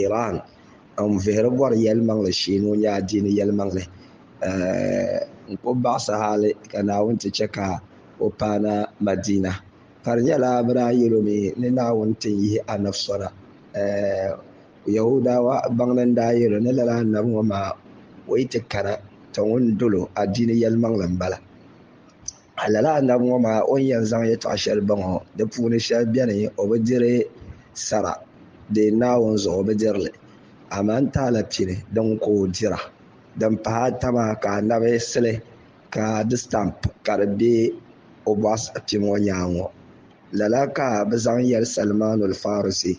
Iran n-vihiri bɔri yɛlimaŋli shee ni o nya adiini yɛlimaŋli n-ku baɣisi hali ka Naawuni ti che ka o paana Madina. Ka di nyɛla bɛ daa yɛl o mi ni Naawuni ti yihi anabi so na. Yahuudawa baŋdi n-daa yɛl o ni lala anabi ŋɔ maa o yi ti kana, tɔ ŋun dol o, adiini yɛlimaŋli m-bala. Ka lala anabi ŋɔ maa o ni yɛn zaŋ yɛtɔɣ shɛli ba ŋɔ, di puuni shɛli beni o bi diri sara dee Naawuni zuɣu o bi diri li, amaa n taala pini din ka o dira. Din pahi ata maa ka anabi sili ka di stamp ka di be o bɔɣusapim ŋɔ nyaaŋa ŋɔ. Lala ka bɛ zaŋ yɛli Salmaanu Al-Farisi,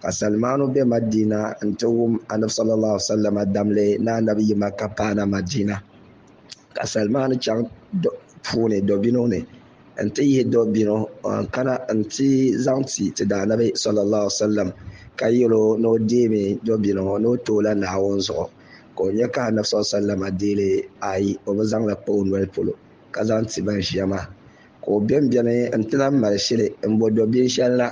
ka Salmaanu be Madina nti wum Anabi sallallahu alaihi wasallam damli ni Anabi yi Makka paana Madina. Ka Salmaanu chaŋ puuni dobino ni nti yihi dobino n-kana nti zaŋ ti ti Daanabi sallallahu alaihi wasallam ka yɛl o ni o deemi dobino ŋɔ ni o ti o la Naawuni zuɣu. Ka o nya ka Anabi sallallahu alaihi wasallam deei li ayi, o bi zaŋ li kpa o noli polo ka zaŋ ti ban ʒiya maa. Ka o bembeni nti lahi mali shili m-bo dobin shɛli na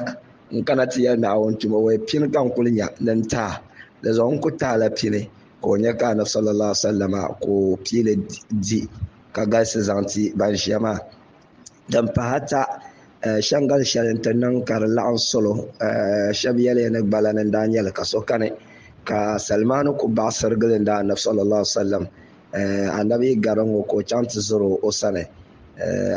n-kana ti yɛli Naawuni tumo, wei pini ka n kuli nya ni n ti a, di zuɣu n ku ti a la pini. Ka o nya ka Anabi sallallahu alaihi wasallam ka o piili di ka galisi zaŋ ti ban ʒiya maa. Din pahi ata, shɛŋgal shɛli n-ti niŋ ka di laɣim salo, shɛba yɛliya ni gbala ni n-daa nyɛ li ka so kani, ka Salmaanu ku baɣisiri gilindi Anabi sallallahu alaihi wasallam. Anabi yi gari ŋ-ŋɔ ka o chaŋ ti ziri o sani,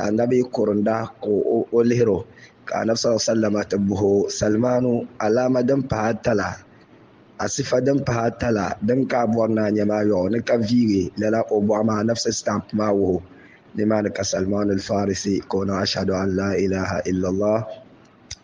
Anabi yi kurinda ka o lihiri o, ka Anabi sallallahu alaihi wasallam ti buhi o, Salmaanu, alaama din pahi ata la, Asifa din pahi ata la, din ka a bɔri ni a nya maa yɔɣu ni ka viigi lala o bɔɣu maa nafsi stamp maa wuhi o. Nimaani ka Salman al-Farisi ka o niŋ Ashhadu an la ilaha illallah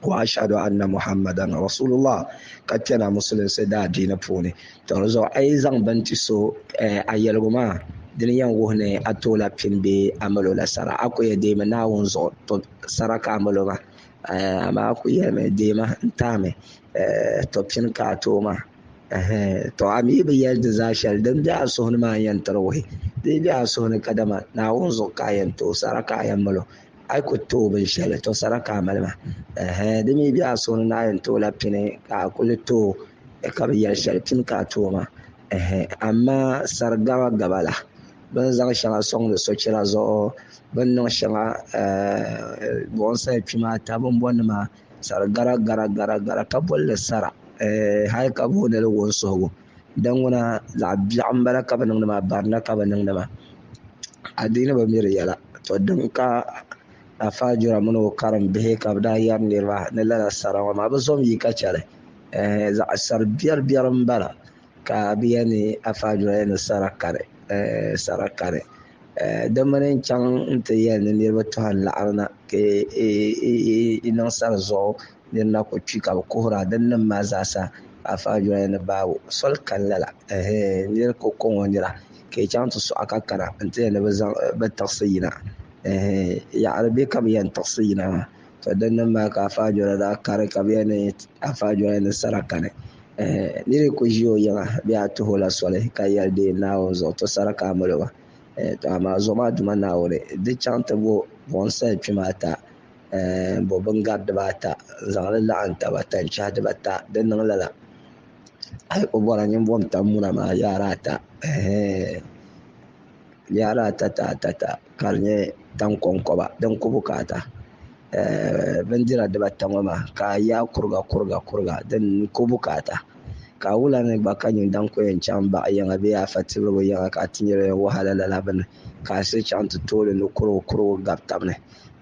wa ashhadu anna Muhammadan Rasulullah ka kpɛna musulinsi daadiini puuni. Tɔ di zuɣu a yi zaŋ bini ti so a yɛligu maa dini yɛn wuhi ni a ti o la pini bee a mali o la sara. A ku yɛn deemi Naawuni zuɣu tɔ sara ka a mali o maa. Amaa a ku yɛlimi deema n-taami tɔ pini ka a ti o maa. Tɔ a mi bi yɛli di zaa shɛli din be a suhu ni maa n-yɛn tiri wuhi. Di yi be a suhu ni kadama Naawuni zuɣu ka a yɛn ti o, sara ka a yɛn mali o. A yi ku ti o binshɛli, tɔ sara ka a mali maa. Di mi be a suhu ni ni a yɛn ti o la pini ka a kuli ti o ka bi yɛli shɛli, pini ka a ti o maa. Amaa sari gabagaba la, bɛ ni zaŋ shɛŋa sɔŋdi sochira zuɣu, bɛ ni niŋ shɛŋa buɣimsali kpima ata bimbɔnima sari gara gara gara gara ka boli li sara hali ka booni li wunsuhigu din ŋuna zaɣ biɛɣu m-bala ka bɛ niŋdi maa barina ka bɛ niŋdi maa adiini bi mi di yɛla to din ka Afa Jura mini o karimbihi ka bɛ daa yɛri niriba ni lala sara ŋɔ maa bɛ zom yi ka chɛ li zaɣ sari biɛribiɛri m-bala Ka bɛ yɛli ni Afa Jura yɛli ni sara kani, sara kani. Di mini n-chaŋ nti yɛli ni niriba tɔhi n-laɣiri na ka yi niŋ sara zuɣu niri na ku kpi ka bɛ kuhira dinnim maa zaasa ka Afa Jura yɛli ni baabu soli kani lala niri ku kɔŋ o nira ka yi chaŋ ti sɔɣi ka kana nti yɛli ni bɛ tiɣisi yina yaɣiri be ka bɛ yɛn tiɣisi yina maa. To dinnim maa ka Afa Jura daa kari ka bɛ yɛli ni Afa Jura yɛli ni sara kani. Nir yi ku ʒi o yiŋa bee a tuhi o la soli ka yɛli deei Naawuni zuɣu, to sara ka a mali o ba. To amaa zuɣu maa Duuma Naawuni di chaŋ ti bo buɣimsali kpima ata m-bo bingari dibaata n-zaŋ li laɣim taba tanchahi dibata di niŋ lala. A yi ku bɔra nyin bom tam muna maa yaari ata yaari ata ta ka di nyɛ tan kɔŋkɔba din ku bukaata. Bindira dibata ŋɔ maa ka a yaai kuriga kuriga kuriga din ku bukaata ka a wula ni gba ka nyin daŋ ku yɛn chaŋ baɣa yiŋa bee afa tibirigu yiŋa ka a ti nyɛ wahala lala bini ka a shiri chaŋ ti tooli ni kurigu kurigu gabi tabi ni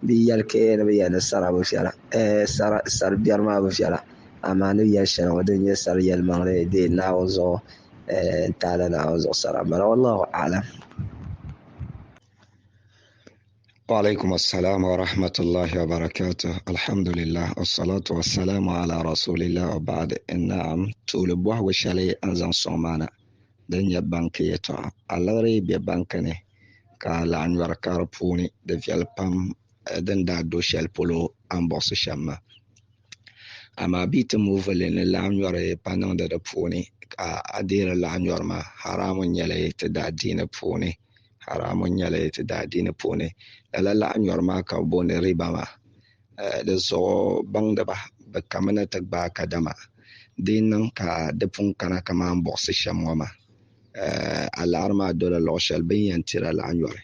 bɛ yɛli ka ni bɛ yɛli ni sara bi viɛla sari biɛri maa bi viɛla amaa ni yɛli shɛli ŋɔ din nyɛ sari yɛlimaŋli dee Naawuni zuɣu n-taala Naawuni zuɣu sara m-bala wallahu a'lam. وعليكم السلام ورحمة الله وبركاته الحمد لله والصلاة والسلام على رسول الله وبعد نعم tuuli bɔhigu shɛli n zaŋ sɔŋ maa na din nyɛ banki yɛltɔɣa a liɣiri yi be banki ni ka a laɣim nyɔri ka di puuni di viɛli pam din daa do shɛli polo a ni buɣisi shɛm maa amaa bɛ yi ti muuvi li ni laɣim nyɔri pa niŋdi di puuni ka a deeri laɣim nyɔri maa haramu n-nyɛ li ti daadiini puuni Haramu n-nyɛ li ti daadiini puuni. Lala laɣ nyɔri maa ka bɛ booni riba maa. Di zuɣu baŋdiba bɛ kamina ti gbaai kadama Di niŋ ka di pun kana kamani buɣisi shɛm ŋɔ maa, a laɣiri maa dola luɣ shɛli bɛ ni yɛn tiri a laɣinyɔri.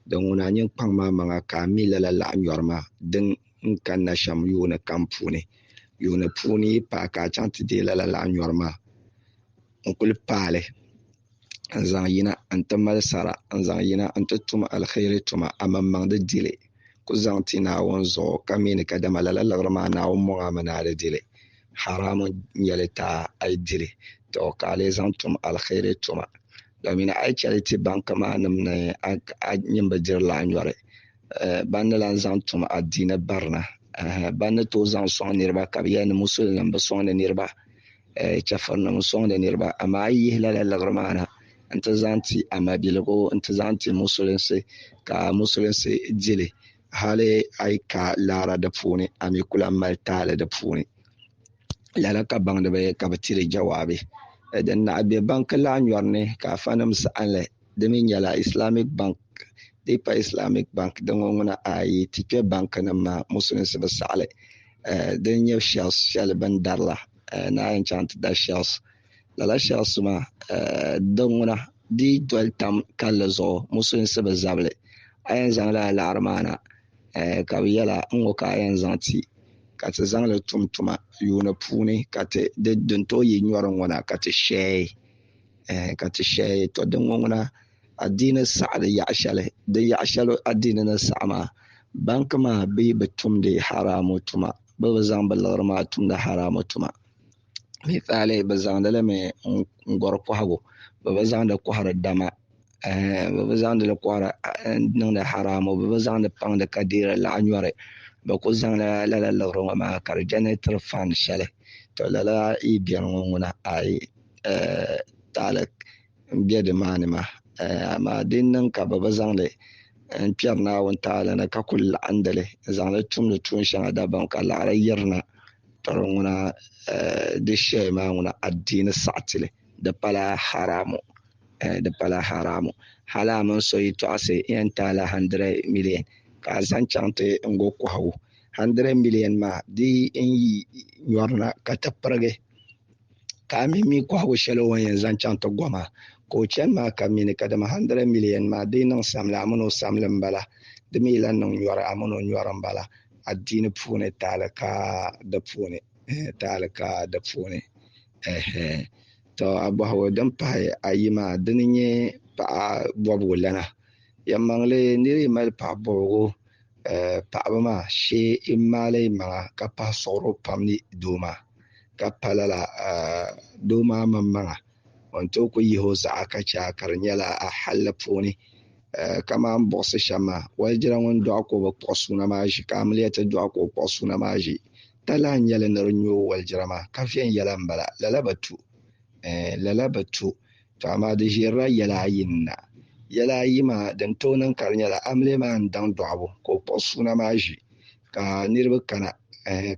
Din ŋuna a nini kpaŋ maa maŋa ka a mi lala laɣinyɔri maa din kanna shɛm yuuni kam puuni. Yuuni puuni yi paai ka a chaŋ ti deei lala laɣinyɔri maa n-kuli paai li n-zaŋ yina nti mali sara, n-zaŋ yina nti tum aliheri tuma, amaŋmaŋ di di li ku zaŋ ti Naawuni zuɣu ka mi ni kadama lala liɣiri maa Naawuni mɔŋ a mi ni a di di li. Haramu n-nyɛ li ti a, a yi di li, tɔ ka a lee zaŋ tum aliheri tuma. Domin a yi chɛ li ti banki maa nim ni a nyin bi diri laɣinyɔri, ban ni lan zaŋ tum adiini barina, ban ni tooi zaŋ sɔŋ niriba ka bɛ yɛli ni musulinim bi sɔŋdi niriba, chɛfurinim n-sɔŋdi niriba, amaa a yi yihi lala liɣiri maa na nti zaŋ ti a mabiligu nti zaŋ ti musulinsi ka musulinsi di li, hali a yi ka laara di puuni a mi ku lan mali taali di puuni. Lala ka baŋdiba ka bɛ tiri jawaabi. Din naɣi be banki laɣinyɔri ni ka afanim saɣim li, di mi nyɛla Islamic Bank, di yi pa Islamic Bank din ŋɔ ŋuna ayi ti kpe bankinim maa musulinsi bi saɣi li. Din nyɛ shells shɛli bɛ ni dari la, ni a yɛn chaŋ ti da shells. Lala shells maa din ŋuna di yi doli tam kalinli zuɣu musulinsi bi zabi li. A yɛn zaŋla a laɣiri maa na ka bɛ yɛl a n-ŋɔ ka a yɛn zaŋ ti ka ti zaŋ li tum tuma yuuni puuni ka ti din tooi yi nyɔri ŋɔ na ka ti shɛi ka ti shɛi. Tɔ din ŋɔ ŋuna adiini saɣi di yaɣ shɛli, di yaɣ shɛli adiini ni saɣi maa, banki maa bɛ yi bi tumdi haramu tuma, bɛ bi zaŋ bɛ liɣiri maa tumdi haramu tuma. Misali bɛ zaŋdi li mi n-gɔri kɔhigu, bɛ bi zaŋdi kɔhiri dama, bɛ bi zaŋdi li kɔhiri n-niŋdi haramu, bɛ bi zaŋdi paŋdi ka deeri laɣinyɔri, bɛ kuli zaŋla lala liɣiri ŋɔ maa ka di jɛnɛtiri fan shɛli. Tɔ lala yi beni ŋɔ ŋuna ayi taali m-be di maani maa. Amaa di niŋ ka bɛ bi zaŋ li n-kpɛri Naawuni taali ni ka kul laɣindi li n-zaŋ li tumdi tuun shɛŋa dabam ka laɣiri yirina, tɔ di ŋuna di shɛya maa ŋuna adiini saɣiti li, di pala haramu, di pala haramu. Hal a mini so yi tɔɣisi n yɛn ti a la handirɛd miliɛn ka a zaŋ chaŋ ti n-go kɔhigu. Handirɛd miliɛn maa di yi nyɔrina ka ti pirigi. Ka a mi mi kɔhigu shɛli o ni yɛn zaŋ chaŋ ti go maa, ka o chani maa ka mi ni kadama 100 million maa di yi niŋ samli a mini o samli m-bala, di mi lan niŋ nyɔri a mini o nyɔri m-bala. Adiini puuni taali ka di puuni, taali ka di puuni. Ɛhɛ. Tɔ a bɔhigu din pahi ayi maa dini n-nyɛ paɣa bɔbigu lana. Yɛlimaŋli nira yi mali paɣa bɔbigu, paɣaba maa shee m-maali maŋa ka pahi suɣuro pam ni doo maa. Ka pa lala doo maa maŋmaŋa, o ni tooi ku yihi o zaɣa ka chɛ a ka di nyɛla a halli puuni. Kamani buɣisi shɛm maa, walijira ŋun dɔɣi ka o bi kpuɣi suuna maa ʒi, ka amiliya ti dɔɣi ka o kpuɣi suuna maa ʒi. Talahi n-nyɛ li ni di nyo walijira maa ka viɛnyɛla m-bala. Lala bi tu. Lala bi tu. To amaa di ʒirila yɛla ayi n-na. Yɛla ayi maa, din tooi niŋ ka di nyɛla amiliya maa n-daŋ dɔɣibu ka o kpuɣi suuna maa ʒi. Ka niriba kana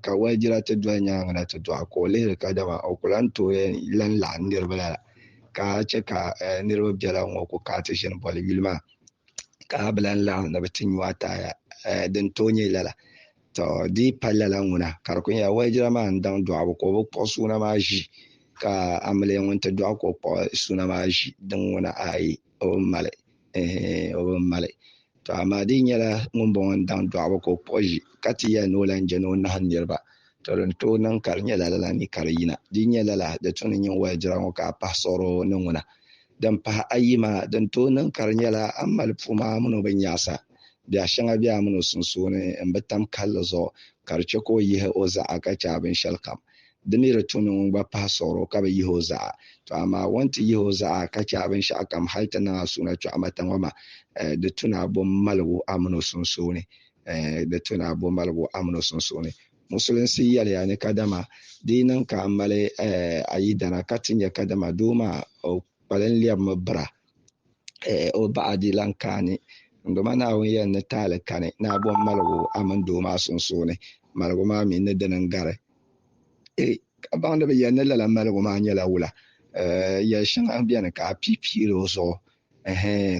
ka walijira ti doli nyaaŋa na ti dɔɣi ka o lihiri kadama o ku lan tooi lan laɣim niriba lala ka che ka niriba bela ŋ-ŋɔ ku ka ti ʒini boli yuli maa ka a bi lan laɣim ni bɛ ti nyu a taaya din tooi nyɛ lala. Tɔ di yi pa lala ŋuna ka di ku nyɛla walijira maa n-daŋ dɔɣibu ka o bi kpuɣi suuna maa ʒi ka amiliya ŋun ti dɔɣi ka o kpuɣi suuna maa ʒi din ŋuna ayi o bi mali o bi mali. To amaa di yi nyɛla ŋumbɔŋɔ n-daŋ dɔɣibu ka o kpuɣi ʒi ka ti yɛli ni o lan je ni o nahim niriba, to din tooi niŋ ka di nyɛ lala la ni ka di yina. Di yi nyɛ lala, di tu ni nyin walijira ŋɔ ka a pahi siɣiri o ni ŋuna. Din pahi ayi maa, din tooi niŋ ka di nyɛla a ni mali puu maa min o bi nyaɣisa biɛh shɛŋa be a min o sunsuuni m-bi tam kalinli zuɣu ka di chɛ ka o yihi o zaɣa ka chɛ a binshɛlikam. Di mi di tu ni ŋun gba pahi siɣiri o ka bi yihi o zaɣa. To amaa o ni ti yihi o zaɣa ka chɛ a binshɛɣukam hal ti niŋ a suuna chɔɣimata ŋɔ maa, di tu ni a bo maligu a min o sunsuuni. Di tu ni a bo maligu a min o sunsuuni. Musulinsi yɛliya ni kadama di yi niŋ ka a mali a yidana ka ti nya kadama doo maa o kpalim lɛbimi bira, o baɣa di lan kaani. Dama Naawuni yɛli ni taali kani ni a bo maligu a mini doo maa sunsuuni. Maligu maa mi ni dini n-gari. Ka baŋdi bi yɛli ni lala maligu maa nyɛla wula? Yɛl shɛŋa beni ka a piipiiri o zuɣu,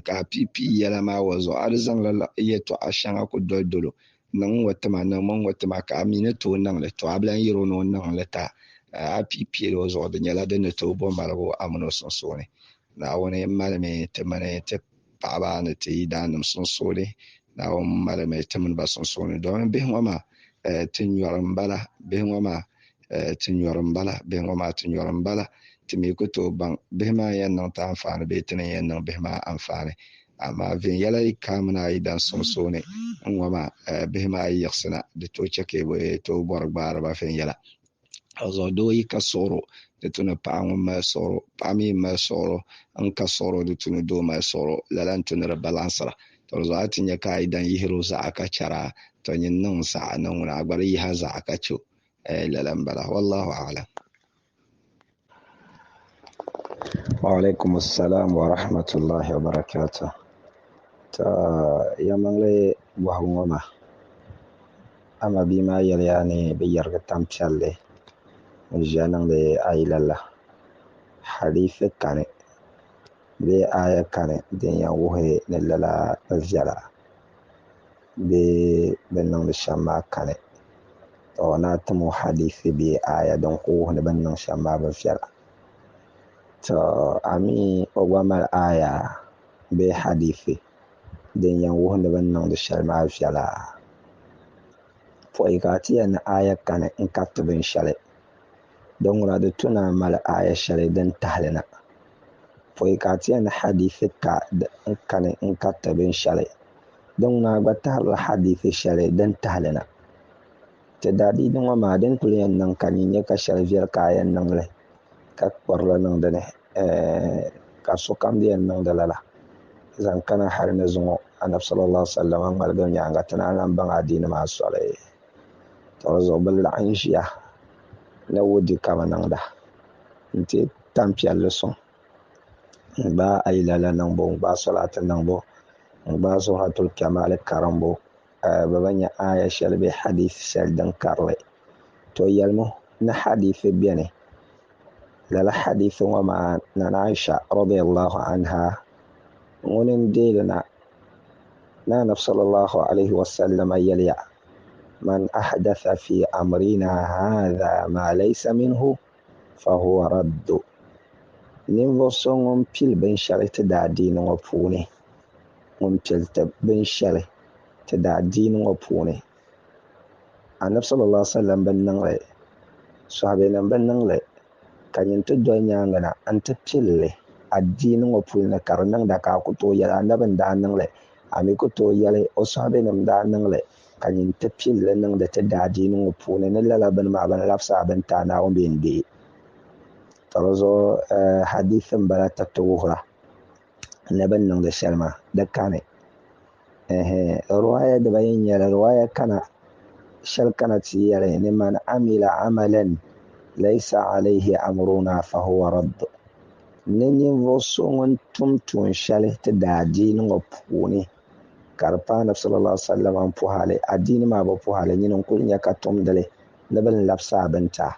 ka a piipii yɛla maa o zuɣu. A di zaŋla yɛtɔɣa shɛŋa ku doli dolo, niŋ ŋ-ŋɔ ti ma, niŋmi ŋ-ŋɔ ti ma, ka a mi ni tooi niŋ li, tɔ a bi lan yɛr o ni o niŋ li ti a. A piipiili o zuɣu di nyɛla din ni tooi bo maligu a mini o sunsuuni. Naawuni malimi ti mini ti paɣaba ni ti yidaannim sunsuuni. Naawuni malimi ti mini ba sunsuuni. Domin bihi ŋɔ maa ti nyɔri m-bala, bihi ŋɔ maa ti nyɔri m-bala, bihi ŋɔ maa ti nyɔri m-bala. Ti mi ku tooi baŋ bihi maa n-yɛn niŋ ti anfaani bee ti ni yɛn niŋ bihi maa anfaani. Amaa viɛnyɛla yi ka a mini a yidan sunsuuni n-ŋɔ maa, bihi maa yi yiɣisina, di tooi chɛ ka bɛ tooi bɔri gbaari ba viɛnyɛla. Dinzuɣu doo yi ka suɣuro, di tu ni paɣa ŋun mali suɣuro, paɣa mi mali suɣuro n-ka suɣuro di tu ni doo mali suɣuro. Lala n-tu ni di balansira. Tɔ dinzuɣu a yi ti nya ka a yidan yihiri o zaɣa ka chɛri a, tɔ nyin niŋ zaɣa ni ŋuna a gba di yihi a zaɣa ka chɛ o. Lala m-bala. Wallahu a'lam. Wa alaikum assalam wa rahmatullahi wa barakatuh. To yɛlimaŋli bɔhigu ŋɔ maa, ama bia maa yɛliya ni bɛ yɛrigi tampiɛlli n-ʒiya niŋdi ayilala. Hadiisi kani bee aaya kani din yɛn wuhi ni lala bi viɛla bee bɛ ni niŋdi shɛm maa kani. To ni a tim o hadiisi bee aaya din ku wuhi ni bɛ ni niŋ shɛm maa bi viɛla. To a mi o gba mali aaya bee hadiisi din yɛn wuhi ni bɛ ni niŋdi shɛli maa viɛla. Pɔi ka a ti yɛli ni aaya kani n-kariti binshɛli, din ŋuna di tu ni a mali aaya shɛli din tahili na. Pɔi ka a ti yɛli ni hadiisi kani n-kariti binshɛli, din ŋuna a gba tahirila hadiisi shɛli din tahili na. Ti daadiini ŋɔ maa din kuli yɛn niŋ ka nyin nya ka shɛli viɛli ka a yɛn niŋ li ka kpuɣiri li niŋ di ni ka sokam di yɛn niŋdi lala zaŋ kana hali ni zuŋɔ Anabi sallallahu alaihi wasallam ŋmaligi nyaaŋa ti naan lan baŋ adiini maa soli. To di zuɣu bɛ laɣim ʒiya ni wudi ka bɛ niŋda nti tampiɛlli sɔŋ n-gbaai ayilala niŋbu n-gbaai sɔlaati niŋbu n-gbaai zuhuratul kamali karimbu bɛ bi nya aaya shɛli bee hadiisi shɛli din karili. To yɛlimi ni hadiisi beni. Lala hadiisi ŋɔ maa Nana Aisha radiyallahu anha ŋuni n-deei li na. Ni Anabi sallallahu alayhi wa sallama yɛliya, Man ahdatha fi amrina hadha ma laysa minhu fahuwa raddu. Ninvuɣ so ŋun pili binshɛli ti daadiini ŋɔ puuni, ŋun pili ti binshɛli ti daadiini ŋɔ puuni, Anabi sallallahu alaihi wasallam bi niŋ li, sɔhibenim bi niŋ li, ka nyin ti doli nyaaŋa na nti pili li adiini ŋɔ puli ni ka di niŋda ka a ku tooi yɛli Anabi n-daa niŋ li, a mi ku tooi yɛli o sɔhibenim daa niŋ li, ka nyin ti pili li niŋdi ti daadiini ŋɔ puuni ni lala bini maa bini labisi a bini ti a Naawuni bee n-deei. Ka di zuɣu hadiisi m-bala tiriti wuhira ni bɛ ni niŋdi shɛli maa di kani. Riwaaya dibayi n-nyɛ li. Riwaaya kana shɛli kana ti yɛli ni man amila amalan laysa alayhi amruna fahuwa radd. Ni ninvuɣ so ŋun tum tuun shɛli ti daadiini ŋɔ puuni ka di paai Anabi sallallahu alaihi wasallam m-puhi a li, adiini maa bi puhi a li, nyini n-kuli nya ka tumdi li ni bɛ ni labisi a bini ti a.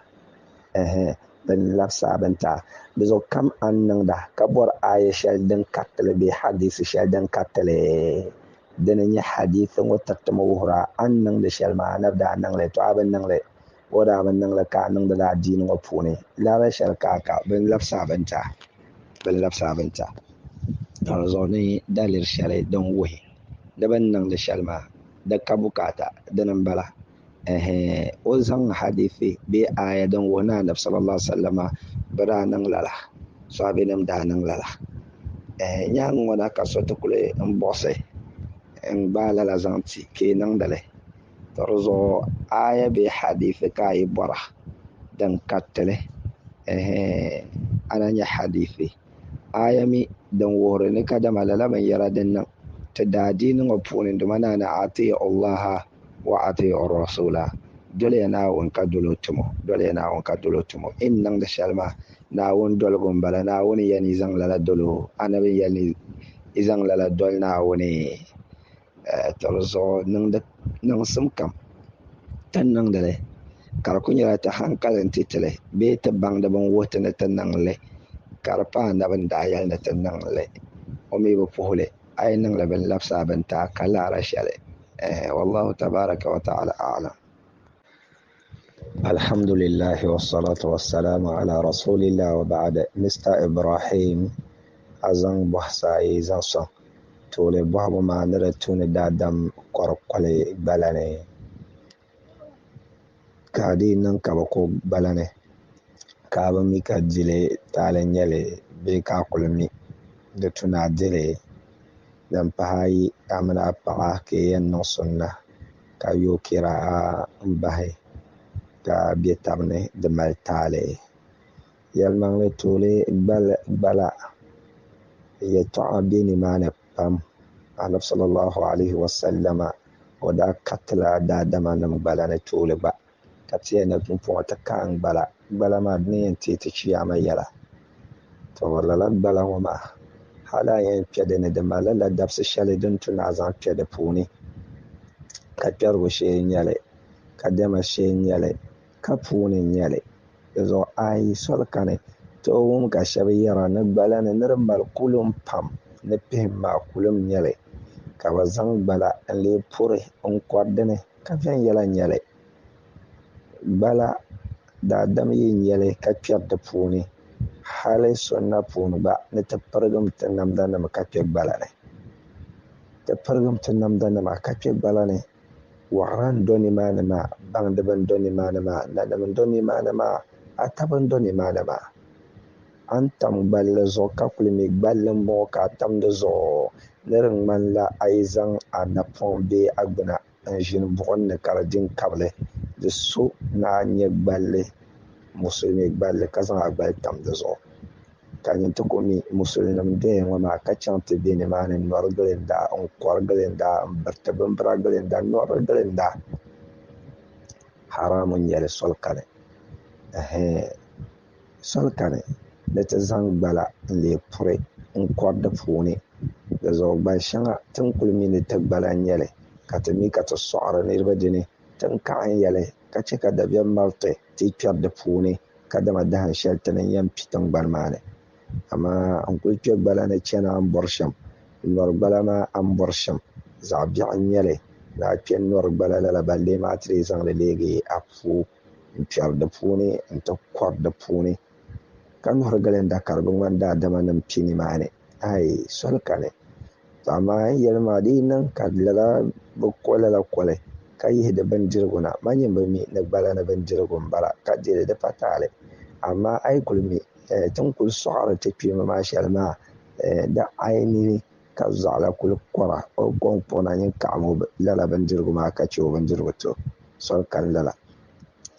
Bɛ ni labisi a bini ti a. Di zuɣu kam a ni niŋda ka bɔri aaya shɛli din kariti li bee hadiisi shɛli din kariti li, dini n-nyɛ hadiisi ŋɔ tiritimi wuhira a ni niŋdi shɛli maa Anabi daa niŋ li, tɔ a bi niŋ li, o daa bi niŋ li ka a niŋdi li adiini ŋɔ puuni. Laara shɛli ka a ka, bɛ ni labisi a bini ti a. Bɛ ni labisi a bini ti a. Ka di zuɣu ni daliri shɛli din wuhi ni bɛ ni niŋdi shɛli maa di ka bukaata, dini m-bala. O zaŋ hadithi bee aaya din wuhi ni Anabi sallallahu alaihi wasallam bi daa niŋ lala, sahabinim daa niŋ lala. Nyaaŋa ŋɔ na ka so ti kuli n buɣisi n gbaai lala zaŋ ti ka yi niŋdi li. To di zuɣu aaya bee hadithi ka a yi bɔra din kariti li, a na nya hadithi. Aaya mi din wuhiri ni kadama lala binyɛra din niŋ ti daadiini ŋɔ puuni dama ni a ni atii'u Allaha wa atii'u Rasuula, doliya Naawuni ka doli o tumo, doliya Naawuni ka doli o tumo. Yi ni niŋdi shɛli maa, Naawuni doligu m-bala, Naawuni yɛli ni yi zaŋ lala doli o, Anabi yɛli ni yi zaŋ lala doli Naawuni. Tɔ di zuɣu niŋsim kam ti ni niŋdi li ka di kuli nyɛla ti hankali n-ti ti li bee ti baŋdi bin wuhi ti ni ti niŋ li ka di paai anabi ni daa yɛli ni ti niŋ li o mi bi puhi li a yi niŋ li bɛ ni labisi a bini ti a ka laara shɛli wallahu tabaraka wa ta'ala a'lam. Alhamdulillahi wassalatu wassalamu ala rasulillah wa ba'd. Mr. Ibrahim a zaŋ bɔhisi ayi zaŋ sɔŋ. Tuuli bɔhigu maa ni di tu ni daadam kɔri koli gbala ni ka di yi niŋ ka bɛ ku gbala ni ka a bi mi ka dili taali n-nyɛ li bee ka a kuli mi di tu ni a di li. Din pahi ayi a mini a paɣa ka yi yɛn niŋ sunna ka yooi kira'a m-bahi ka be taba ni di mali taali. Yɛlimaŋli tuuli gbala yɛltɔɣa be nimaani pam. Anabi sallallahu alaihi wasallama o daa karitila daadamanim gbala ni tuuli gba ka ti yɛli ni pumpɔŋɔ ti kaai gbala gbala maa di ni yɛn teei ti chiyaama yɛla. To lala gbala ŋɔ maa hali a yɛn kpɛ di ni di malila ladabsi shɛli din tu ni a zaŋ kpɛ di puuni ka kpɛrigu shee n nyɛli ka diɛma shee n nyɛli ka puuni n nyɛli. Di zuɣu a yi soli kani ti o wum ka shɛba yɛra ni gbala ni ni di mali kulim pam ni pihim maa kulim n nyɛli ka bɛ zaŋ gbala n lee puri n kɔri dini ka viɛnyɛla n nyɛli. Gbala daadam yi nyɛli ka kpɛri di puuni hali sunna puuni gba ni ti pirigim ti namdanima ka kpɛ gbala ni. Ti pirigim ti namdanima ka kpɛ gbala ni. Waɣira n-do nimaani maa, baŋdiba n-do nimaani maa, nanima n-do nimaani maa, ataba n-do nimaani maa. A ni tam gballi zuɣu ka kuli mi gballi m-bɔŋɔ ka a tam di zuɣu ni di ŋmanila a yi zaŋ a napɔŋ bee a gbuna n-ʒini buɣim ni ka di di n-kabili. Di so ni a nya gballi, musulimi gballi ka zaŋ a gbali tam di zuɣu. Ka nyin ti ku mi musulinima n-doya ŋɔ maa ka chaŋ ti be nimaani n-nɔri gilinda, n-kɔri gilinda, m-biriti bimbira gilinda, n-nɔri gilinda. Haramu n-nyɛ li, soli kani. Ɛhɛn, soli kani ni ti zaŋ gbala n-lee puri n-kɔri di puuni. Di zuɣu gbal shɛŋa ti ni kuli mi ni ti gbala n-nyɛ li, ka ti mi ka ti sɔɣiri niriba di ni, ti ni kaɣim ya li ka chɛ ka dabiɛm mali ti ti yi kpɛri di puuni. Kadama dahin shɛli ti ni yɛn pi tiŋgbani maa ni. Amaa n kul kpe gbala ni chani a ni bɔri shɛm, n-nɔri gbala maa a ni bɔri shɛm. Zaɣ biɛɣu n-nyɛ li ni a kpe n-nɔri gbala lala ballee maa ti lee zaŋ li leegi a puu n-kpɛri di puuni nti kɔri di puuni, ka nɔri gilinda ka di bi ŋmani daadamanim pi nimaani. Aai, soli kani. To amaa n yɛli maa di yi niŋ ka lala bi ko lala koli ka yihi di bindirigu na, ma nyin bi mi ni gbala ni bindirigu m-bala ka di li, di pa taali. Amaa a yi kuli mi, ti ni kuli sɔɣiri ti kpiimba maa shɛli maa, di a yi nini ka zaɣila kuli kɔra o ko n-kpuɣi na nyin kaɣim o lala bindirigu maa ka chɛ o bindirigu ti o. Soli kani lala.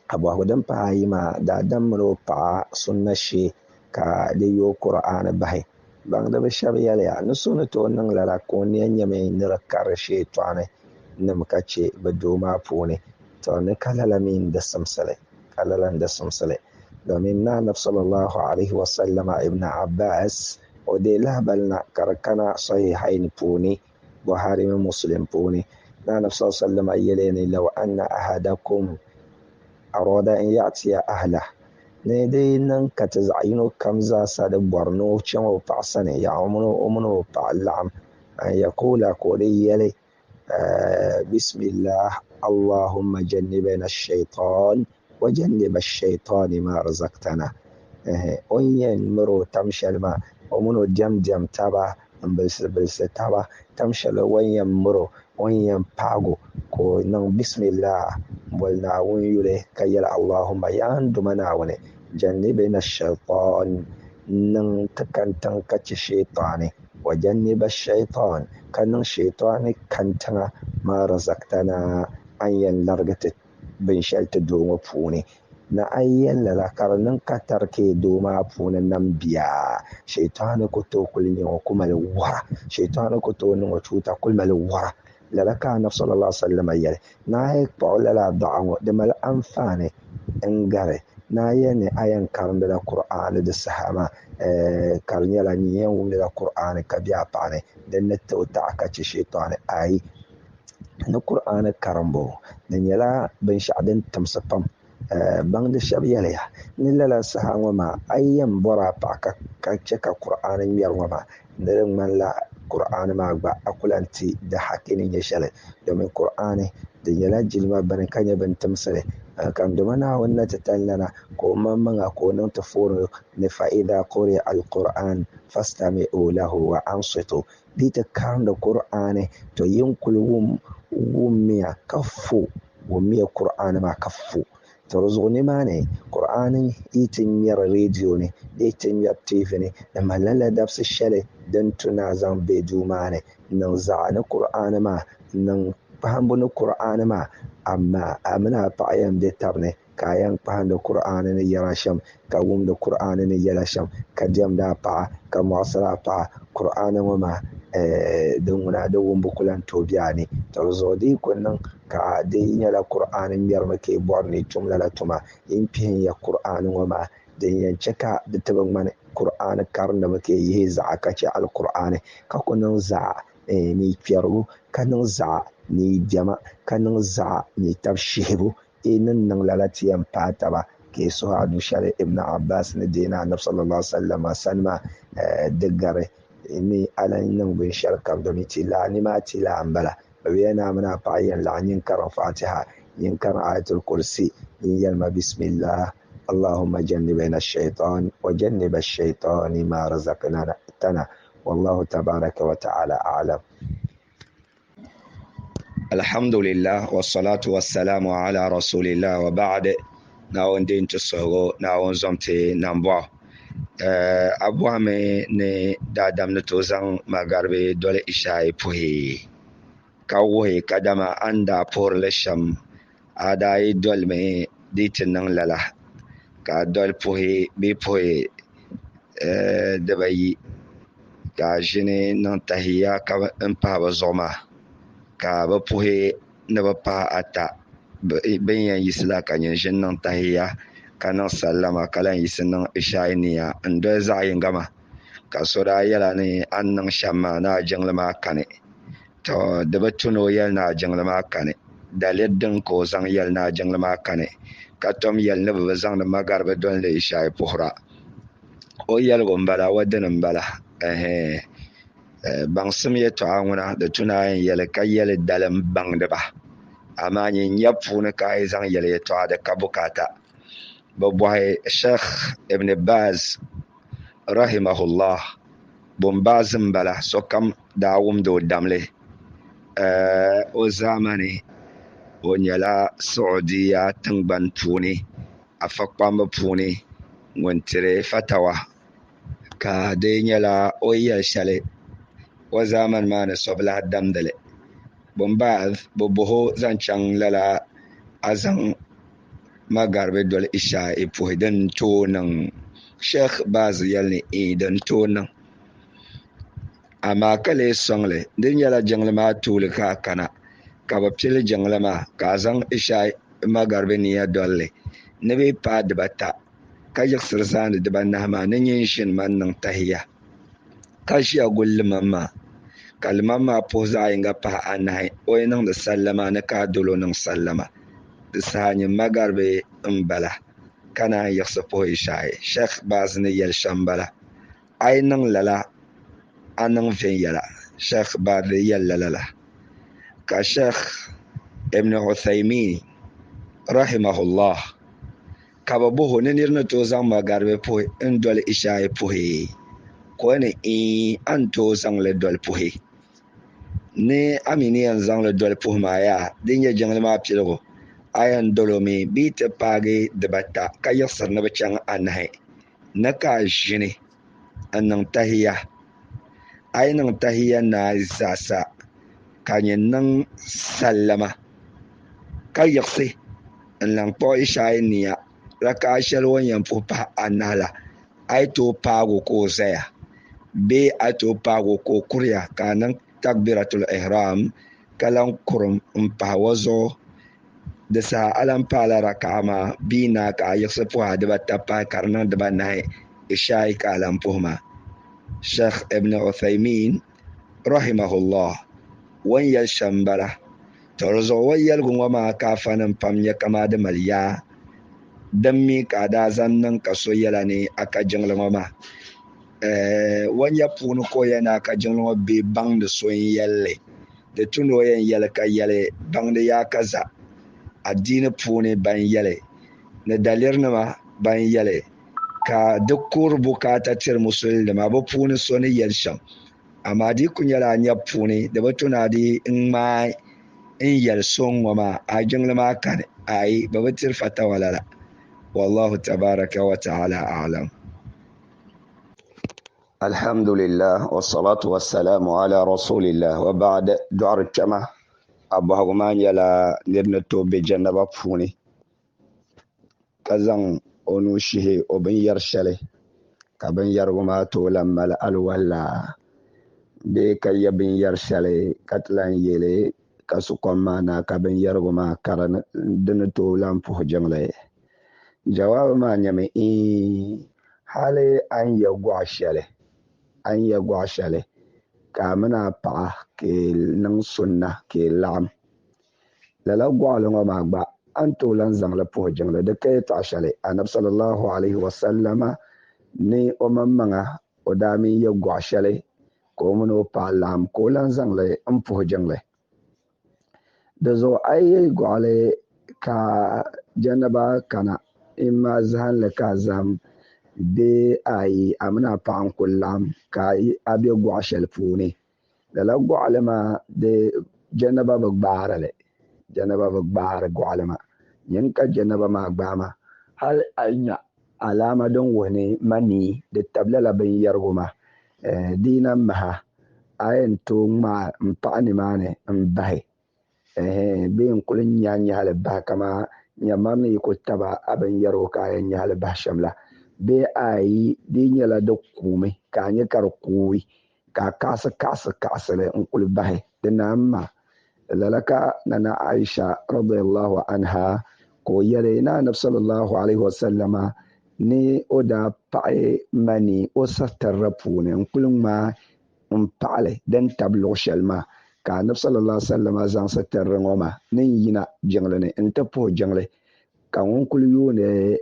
Ka bɔhigu din pahi ayi maa, daadam mini o paɣa sunna shee ka di yooi Kur'aani bahi. Baŋdiba shɛba yɛliya ni so ni tooi niŋ lala ka o nia nyɛmi ni di kari sheetɔɣani nim ka chɛ bɛ doo maa puuni. Tɔ! Ni ka lala mi n-di simsili, ka lala n-di simsili. Domin ni Anabi sallallahu alaihi wasallama Ibn Abbas o deei lahibali na ka di kana Sahihain puuni, Buhari mini Muslim puuni, ni Anabi sallallahu alaihi wasallama yɛliya ni law anna ahadakum arada an ya'tiya ahlah Ni di yi niŋ ka ti zaɣ yino kam zaa sa di bɔri ni o chaŋ o paɣa sani, yaɣa o mini o paɣa laɣim, an yakuula ka o di yɛli, Bismillah, Allahumma jannibna ash-shaytan wa jannib ash-shaytani ma razaqtana. O ni yɛn miri o tam shɛli maa, o mini o diɛmdiɛm taba m-bilisi bilisi taba tam shɛli o ni yɛn miri o, o ni yɛn paagi o, ka o niŋ bismillah m-boli Naawuni yuli ka yɛli Allahumma yaa n Duuma Naawuni, jannibna ash-shaytan, niŋ ti kantiŋ ka chɛ shaytani, wa janniba ash-shaytan, ka niŋ shaytani kantiŋa ma razaqtana, a ni yɛn larigi ti binshɛli ti doo ŋɔ puuni. Ni a yi yɛli lala ka di niŋ ka tarikee doo maa puuni nam bia, Shɛitaani ku tooi kuli nyɛ o ku mali wɔra. Shɛitaani ku tooi niŋ o chuuta kuli mali wɔra. Lala ka Anabi sallallahu alaihi wasallam yɛli, Ni a yi kpuɣi lala dɔɣa ŋɔ, di mali anfaani n-gari ni a yɛli ni a yɛn karindila Kur'aani di saha maa, ka di nyɛla nyin yɛn wumdila Kur'aani ka be a paɣa ni, din ni ti o taɣi ka chɛ Shɛitaani. Aai! Ni Kur'aani karimbu, di nyɛla binshɛɣu din timsi pam. Baŋdi shɛba yɛliya ni lala saha ŋɔ maa a yi yɛn bɔri a paɣa ka chɛ ka Kur'aani ŋmɛri ŋɔ maa, ni di ŋmanila Kur'aani maa gba a ku lahi ti di haki ni nyɛ shɛli, domin Kur'aani di nyɛla jilima bini ka nyɛ bin timsili. Ka dama Naawuni na titali lana ka o maŋmaŋa ka o niŋ ti foori ni fa idha quri'a al-Qur'an fastami'u lahu wa ansitu. Di yi ti karindi Kur'aani, to yin kuli wummiya ka fo, wummiya Kur'aani maa ka fo. To di zuɣu nimaani Kur'aani yi ti ŋmɛri redio ni bee yi ti ŋmɛri TV ni, di malila ladabsi shɛli din tu ni a zaŋ be duu maa ni n-niŋ zaɣa ni Kur'aani maa, n-niŋ kpahimbu ni Kur'aani maa, amaa a mini a paɣa yɛn be tab ni ka a yɛn kpahindi Kur'aani ni yɛra shɛm, ka wumdi Kur'aani ni yɛla shɛm, ka diɛmdi a paɣa, ka mɔɣisiri a paɣa. Kur'aani ŋɔ maa, din ŋuna di wumbu ku lahi tooi be a ni. To di zuɣu di yi ku niŋ ka di yi nyɛla Kur'aani ŋmɛrimi ka yi bɔri ni yi tum lala tuma, yin kpihim ya Kur'aani ŋɔ maa din yɛn chɛ ka di ti bi ŋmani Kur'aani karindimi ka yi yihi zaɣa ka chɛ Alkur'aani, ka ku niŋ zaɣa ni yi kpɛrigu, ka niŋ zaɣa ni yi diɛma, ka niŋ zaɣa ni yi tab shihibu. Yi ni niŋ lala ti yɛn paai taba, ka yi suhi adu shɛli Ibn Abbas ni deei ni Anabi sallallahu alaihi wasallam sani maa di gari ni a lahi niŋ binshɛli kam, domin ti laa ni maa ti laa m-bala. Bɛ bi yɛli ni a mini a paɣa yɛn laɣim nyin karim Fatiha, nyin karim Ayatul Kursi, nyin yɛlima Bismillah, Allahumma jannibna ash-shaytan wa jannib ash-shaytani ma razaqtana, wallahu tabaraka wa ta'ala a'lam. Alhamdulillah wassalatu wassalamu ala rasulillah wa ba'd. Naawuni din ti suhigu, Naawuni zom ti nambɔɣu. A bɔhimi ni daadam ni tooi zaŋ magaribi doli Ishai puhi ka wuhi kadama a ni daa puhiri li shɛm, a daa yi dolimi di ti niŋ lala ka a doli puhi bee puhi dibayi ka a ʒini niŋ tahiya ka n pahi bɛ zuɣu maa ka bɛ puhi ni bɛ pahi ata bɛ ni yɛn yiɣisi la ka nyin ʒini niŋ tahiya ka niŋ sallama ka lahi yiɣisi niŋ ishaai niya n-doli zaɣ yinga maa. Ka so daa yɛla ni a ni niŋ shɛm maa ni a jiŋli maa kani. Tɔ! Di bi tu ni o yɛli ni a jiŋli maa kani. Daliri din ka o zaŋ yɛli ni a jiŋli maa kani, ka tom yɛli ni bɛ bi zaŋdi magaribi dolindi Ishaai puhira. O yɛligu m-bala, o dini m-bala. Ɛhɛɛn. Baŋsim yɛtɔɣa ŋuna, di tu ni a yɛn yɛli ka yɛli dalim baŋdiba. Amaa nyin nyabu puuni ka a yi zaŋ yɛli yɛtɔɣa di ka bukaata. Bɛ bɔhi Sheikh Ibn Baz rahimahullah, Bun Baz m-bala, sokam daa wumdi o damli. O zaamani o nyɛla Saudiya tiŋgbani puuni afa kpamba puuni ŋun tiri fatawa, ka di nyɛla o yi yɛli shɛli o zaamani maa ni so bi lahi damdi li. Bun Baz bɛ bɔhi o zaŋ chaŋ lala a zaŋ magaribi doli Isha'i puhi din tooi niŋ. Sheikh Baz yɛli ni ii din tooi niŋ. Amaa ka lee sɔŋ li, di nyɛla jiŋli maa tuuli ka a kana ka bɛ pili jiŋli maa ka a zaŋ Isha'i magaribi niya doli li ni bɛ yi paai dibata ka yiɣisiri zaandi dibanahi maa ni nyin ʒini ma n-niŋ tahiya ka ʒiya guli limam maa ka limam maa puhi zaɣ yinga pahi anahi o yi niŋdi sallama ni ka a dol o niŋ sallama. Di saha nyin magaribi m-bala ka naan yiɣisi puhi Isha'i. Sheikh Baz ni yɛli shɛm m-bala. A yi niŋ lala, a niŋ viɛnyɛla. Sheikh Baz yɛlila lala. Ka Sheikh Ibn Uthaymin rahimahullah ka bɛ bɔh o ni nir ni tooi zaŋ magaribi puhi n-doli Isha'i puhi? Ka o ni iin, a ni tooi zaŋ li doli puhi. Ni a mi ni yɛn zaŋ li doli puhi maa yaa, di nyɛ jiŋli maa piligu, a yɛn dol o mi bɛ yi ti paagi dibata ka yiɣisiri ni bɛ chaŋ anahi ni ka a ʒini n-niŋ tahiya. A yi niŋ tahiya naai zaasa ka nyin niŋ sallama ka yiɣisi n-lan kpuɣi Ishaai nia raka'a shɛli o ni yɛn puhi pahi anahi la, a yi tooi paagi o ka o zaya bee a yi tooi paagi o ka o kuriya ka a niŋ takbiratul ihram ka lan kurim m-pahi o zuɣu. Di saha a lan paala raka'a maa bee naai ka a yiɣisi puhi a dibata pahi ka di niŋ dibanahi Ishaai ka a lan puhi maa. Sheikh Ibn Uthaymin rahimahullah o ni yɛli shɛm m-bala. Tɔ di zuɣu o yɛligu ŋɔ maa ka afanim pam nya kamaa di mali yaa. Din mi ka a daa zaŋ niŋ ka so yɛla ni a ka jiŋli ŋɔ maa. O O nyabu puuni ka o yɛli ni a ka jiŋli ŋɔ bee baŋdi so n-yɛli li. Di tu ni o yɛn yɛli ka yɛli baŋdi yaa ka za adiini puuni ban yɛli ni dalirinima ban yɛli ka di kuri bukaata tiri musulinima bɛ puuni so ni yɛli shɛm. Amaa di yi kuli nyɛla a nyabu puuni di bi tu ni a di ŋmaai n-yɛli so ŋ-ŋɔ maa a jiŋli maa kani, aai bɛ bi tiri fatawa lala. Wallahu tabaraka wa ta'ala a'lam. Alhamdulillah wassalatu wassalamu ala rasulillah wa ba'd. Dɔɣiri kpɛma, a bɔhigu maa nyɛla nir ni tooi be jannaba puuni ka zaŋ o nuu shihi o binyɛr shɛli ka binyɛrigu maa tooi lan mali alwala bee ka ye binyɛr shɛli ka ti lan ye li ka su kom maa na ka binyɛrigu maa ka di ni tooi lan puhi jiŋli. Jawaabi maa nyɛmi, Iin, hali a ni ye gɔɣ shɛli, a ni ye gɔɣ shɛli ka a mini a paɣa ka yi niŋ sunna ka yi laɣim, lala gɔɣili ŋɔ maa gba a ni tooi lan zaŋ li puhi jiŋli. Di ka yɛtɔɣ shɛli Anabi sallallahu alaihi wasallama ni o maŋmaŋa o daa mi ye gɔɣ shɛli ka o mini o paɣa laɣim ka o lan zaŋ li m-puhi jiŋli. Di zuɣu a yi ye gɔɣili ka janaba kana, imma zahinli ka a zahim bee ayi a mini a paɣa n-kuli laɣim ka a be gɔɣ shɛli puuni. Lala gɔɣili maa di janaba bi gbaari li, janaba bi gbaari gɔɣili maa. Nyini ka janaba maa gbaai maa, hali a yi nya alaama din wuhi ni manii di tabi lala binyɛrigu maa, di yi na maha a yɛn tooi ŋmaai m-paɣi nimaani m-bahi bee n-kuli nyahi nyahi li bahi kaman nyamari ni yi kuli taba a binyɛrigu ka a yɛn nyahi li bahi shɛm la, bee ayi di yi nyɛla di kuumi ka a nya ka di kuui ka a kaɣisi kaɣisi kaɣisi li n-kuli bahi di naan ma. Lala ka Nana Aisha radiyallahu anha ka o yɛli ni Anabi sallallahu alayhi wa sallama ni o daa paɣi mani o satarira puuni n-kuli ŋmaai m-paɣili din tabi luɣ shɛli maa, ka Anabi sallallahu alayhi wa sallama zaŋ satarira ŋɔ maa ni n-yina jiŋli ni nti puhi jiŋli, ka ŋun kuli yuuni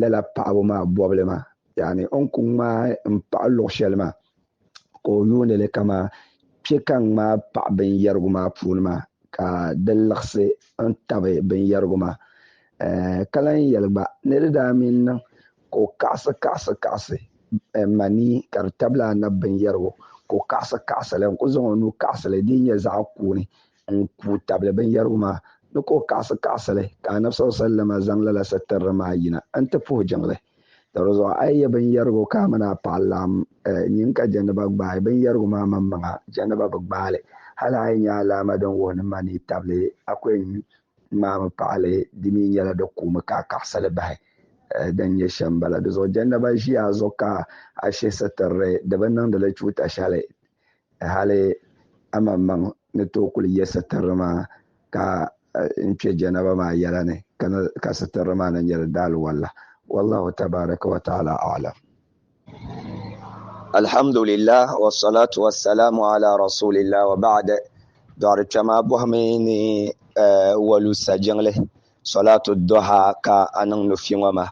lala paɣibu maa bɔbili maa, yaani o ni kuli ŋmaai m-paɣi luɣ shɛli maa ka o yuuni li kaman kpe ka n ŋmaai paɣi binyɛrigu maa puuni maa ka di liɣisi n-tabi binyɛrigu maa. Ka lan yɛli gba ni di daa mi niŋ ka o kaɣisi kaɣisi kaɣisi manii ka di tabila anabi binyɛrigu ka o kaɣisi kaɣisi li n-kuli zaŋ o nuu kaɣisi li di yi nyɛ zaɣ kuuni n-kuui tabili binyɛrigu maa ni ka o kaɣisi kaɣisi li ka Anabi sallallahu alaihi wasallam zaŋ lala sitirili maa yina nti puhi jiŋli. Di zuɣu a yi ye binyɛrigu ka a mini a paɣa laɣim nyin ka jɛndiba gbaai binyɛrigu maa maŋmaŋa, jɛndiba bi gbaai li. Hali a yi nya alaama din wuhi ni manii tabili a ku yɛn ŋmaami paɣi li, di mi nyɛla di kuumi ka a kaɣisi li bahi. Din nyɛ shɛm m-bala. Di zuɣu jɛndiba ʒi a zuɣu ka a shihi sitirili, di bi niŋdi li chuuta shɛli. Hali amaŋmaŋ ni tooi kuli ye sitirili maa ka n kpe janaba maa yɛla ni ka sitirili maa na nyɛ di daalwalla. Wallahu tabaraka wa ta'ala a'lam. Alhamdulillah wa salatu wa salamu ala rasulillah wa ba'd. Dɔɣiri kpɛma bɔhimi ni walusa jiŋli salatu duha ka a niŋ nufi ŋɔ maa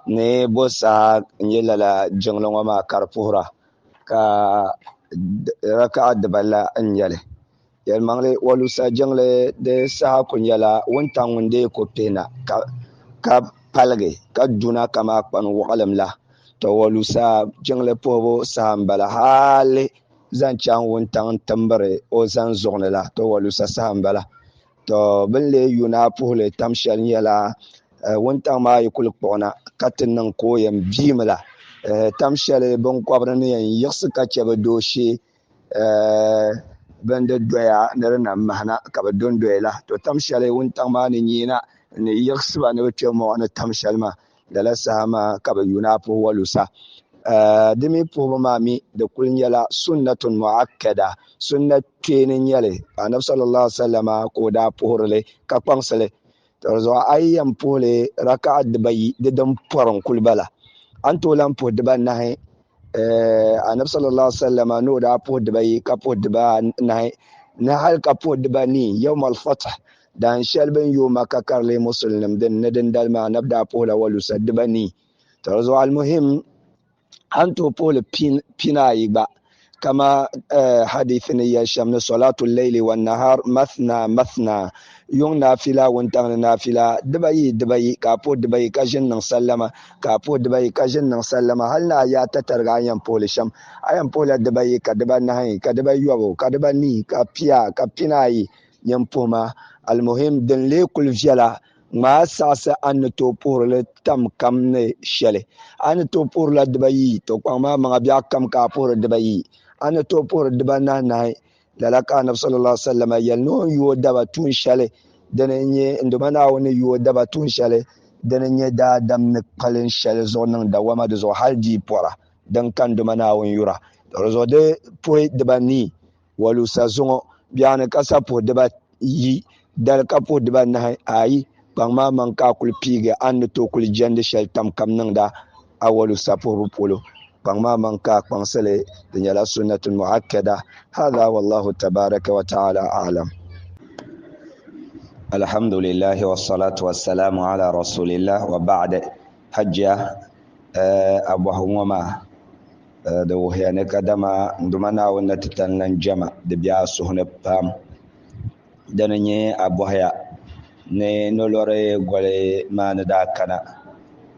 ni bo saha n-nyɛ lala jiŋli ŋɔ maa ka di puhira. Ka raka'a dibala n-nyɛ li. Yɛlimaŋli walusa jiŋli di saha kuli nyɛla wuntaŋ ŋun dee ku pihina ka paligi ka duna kamani kpani waɣilim la. Tɔ walusa jiŋli puhibu saha m-bala hali zaŋ chaŋ wuntaŋ timbiri o zani zuɣu ni la. Tɔ walusa saha m-bala. Tɔ bɛ ni lee yu ni a puhili tam shɛli nyɛla wuntaŋ maa yi kuli kpuɣina ka ti niŋ ka o yɛn biimi la tam shɛli binkɔbiri ni yɛn yiɣisi ka chɛ bɛ dooshee bɛn di doya ni di na mahina ka bɛ dondoya la. Tɔ tam shɛli wuntaŋ maa ni nyeena ni yiɣisi ba ni bɛ kpe mɔɣu ni tam shɛli maa, lala saha maa ka bɛ yu ni a puhi walusa. Di mi puhibu maa mi di kuli nyɛla sunnatun mu'akkada, sunna kpeeni n-nyɛ li ka Anabi sallallahu alaihi wasallam ka o daa puhiri li ka kpaŋsi li. To di zuɣu a yi yɛn puhi li raka'a dibayi di din pɔri n-kuli bala. A ni tooi lan puhi dibanahi Anabi sallallahu alaihi wasallam ni o daa puhi dibayi ka puhi dibanahi ni hali ka puhi dibanii yawm al-fath Dahin shɛli bɛ ni yooi Maka ka di leei Musulinim dini ni dindali maa Anabi daa puhila walusa dibanii. To di zuɣu almuhim a ni tooi puhi li pinaayi gba. Kama hadithi ni yɛli shɛm ni salatu layli wa nahar mathna mathna, yuŋ naafila wuntaŋ ni naafila dibayi dibayi, ka a puhi dibayi ka ʒini niŋ sallama, ka a puhi dibayi ka ʒini niŋ sallama, hali ni a yaa tatariga a ni yɛn puhili shɛm. A yɛn puhila dibayi ka dibanahi ka dibayɔbu ka dibanii ka pia ka pinaayi nyin puhima. Almuhim din lee kuli viɛla ŋmaa saɣisi a ni tooi puhiri li tam kam ni shɛli. A ni tooi puhirila dibayi, to kpaŋ maa maŋa biɛɣu kam ka a puhiri dibayi. A ni tooi puhiri dibanahinahi. Lala ka Anabi sallallahu alaihi wasallam yɛli ni o ni yooi daba tuun shɛli, dini n-nyɛ n Duuma Naawuni ni yooi daba tuun shɛli, dini n-nyɛ daadam ni kpalim shɛli zuɣu niŋ dawama di zuɣu hali di yi pɔra, din ka n Duuma Naawuni yura. To di zuɣu di puhi dibanii. Walusa zuŋɔ biɛɣuni ka sa puhi diba yi, dali ka puhi diba nahi, ayi, kpaŋ maa maŋ ka a kuli piigi a ni ni tooi kuli jɛndi shɛli tam kam niŋda a walusa puhibu polo. Kpaŋ maa maŋ ka a kpaŋsi li, di nyɛla sunnatun mu'akkada. Hadha wallahu tabaraka wa ta'ala a'lam. Alhamdulillahi wassalatu wassalamu ala rasulillah wa ba'd. Hajja, a bɔhigu ŋɔ maa di wuhiya ni kadama n Duuma Naawuni ni ti tani lan jɛma di be a suhu ni pam. Dini n-nyɛ a bɔhiya ni nolori goli maa ni daa kana,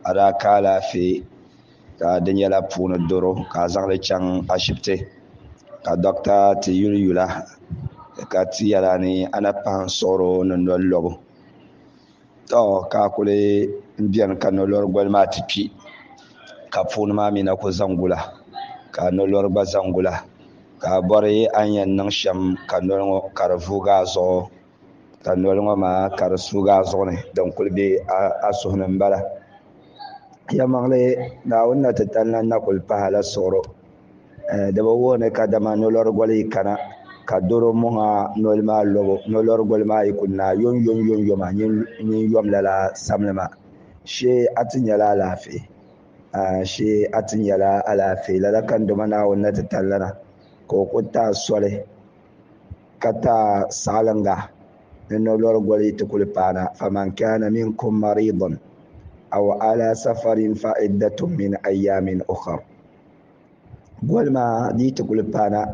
a daa ka alaafee ka di nyɛla puuni doro ka a zaŋ li chaŋ ashibiti ka dɔkta ti yuli yula ka ti yɛli a ni a na pahi n-suɣiri o ni noli lɔbu. Tɔ! Ka a kuli beni ka nolɔri goli maa ti kpi, ka puuni maa mi na kuli zaŋ gula, ka nolɔri gba zaŋ gula, ka a bɔri a ni yɛn niŋ shɛm ka noli ŋɔ ka di vuugi a zuɣu, ka noli ŋɔ maa ka di suugi a zuɣu ni, din kuli be a suhu ni m-bala. Yɛlimaŋli, Naawuni na ti tali na kuli pahi a la suɣuro. Di bi wuhi ni kadama nolɔri goli yi kana ka doro mɔŋ a noli maa lɔbu, nolɔri goli maa yi ku naai yomyom yomyom a nyin yom lala samli maa, shee a ti nyɛla alaafee, shee a ti nyɛla alaafee. Lala ka n Duuma Naawuni na ti tali na ka o ku ti a soli ka ti a saɣiliŋga ni nolɔri goli yi ti kuli paana, faman kana minkum maridan aw ala safarin fa iddatun min ayyamin ukhar. Goli maa di yi ti kuli paana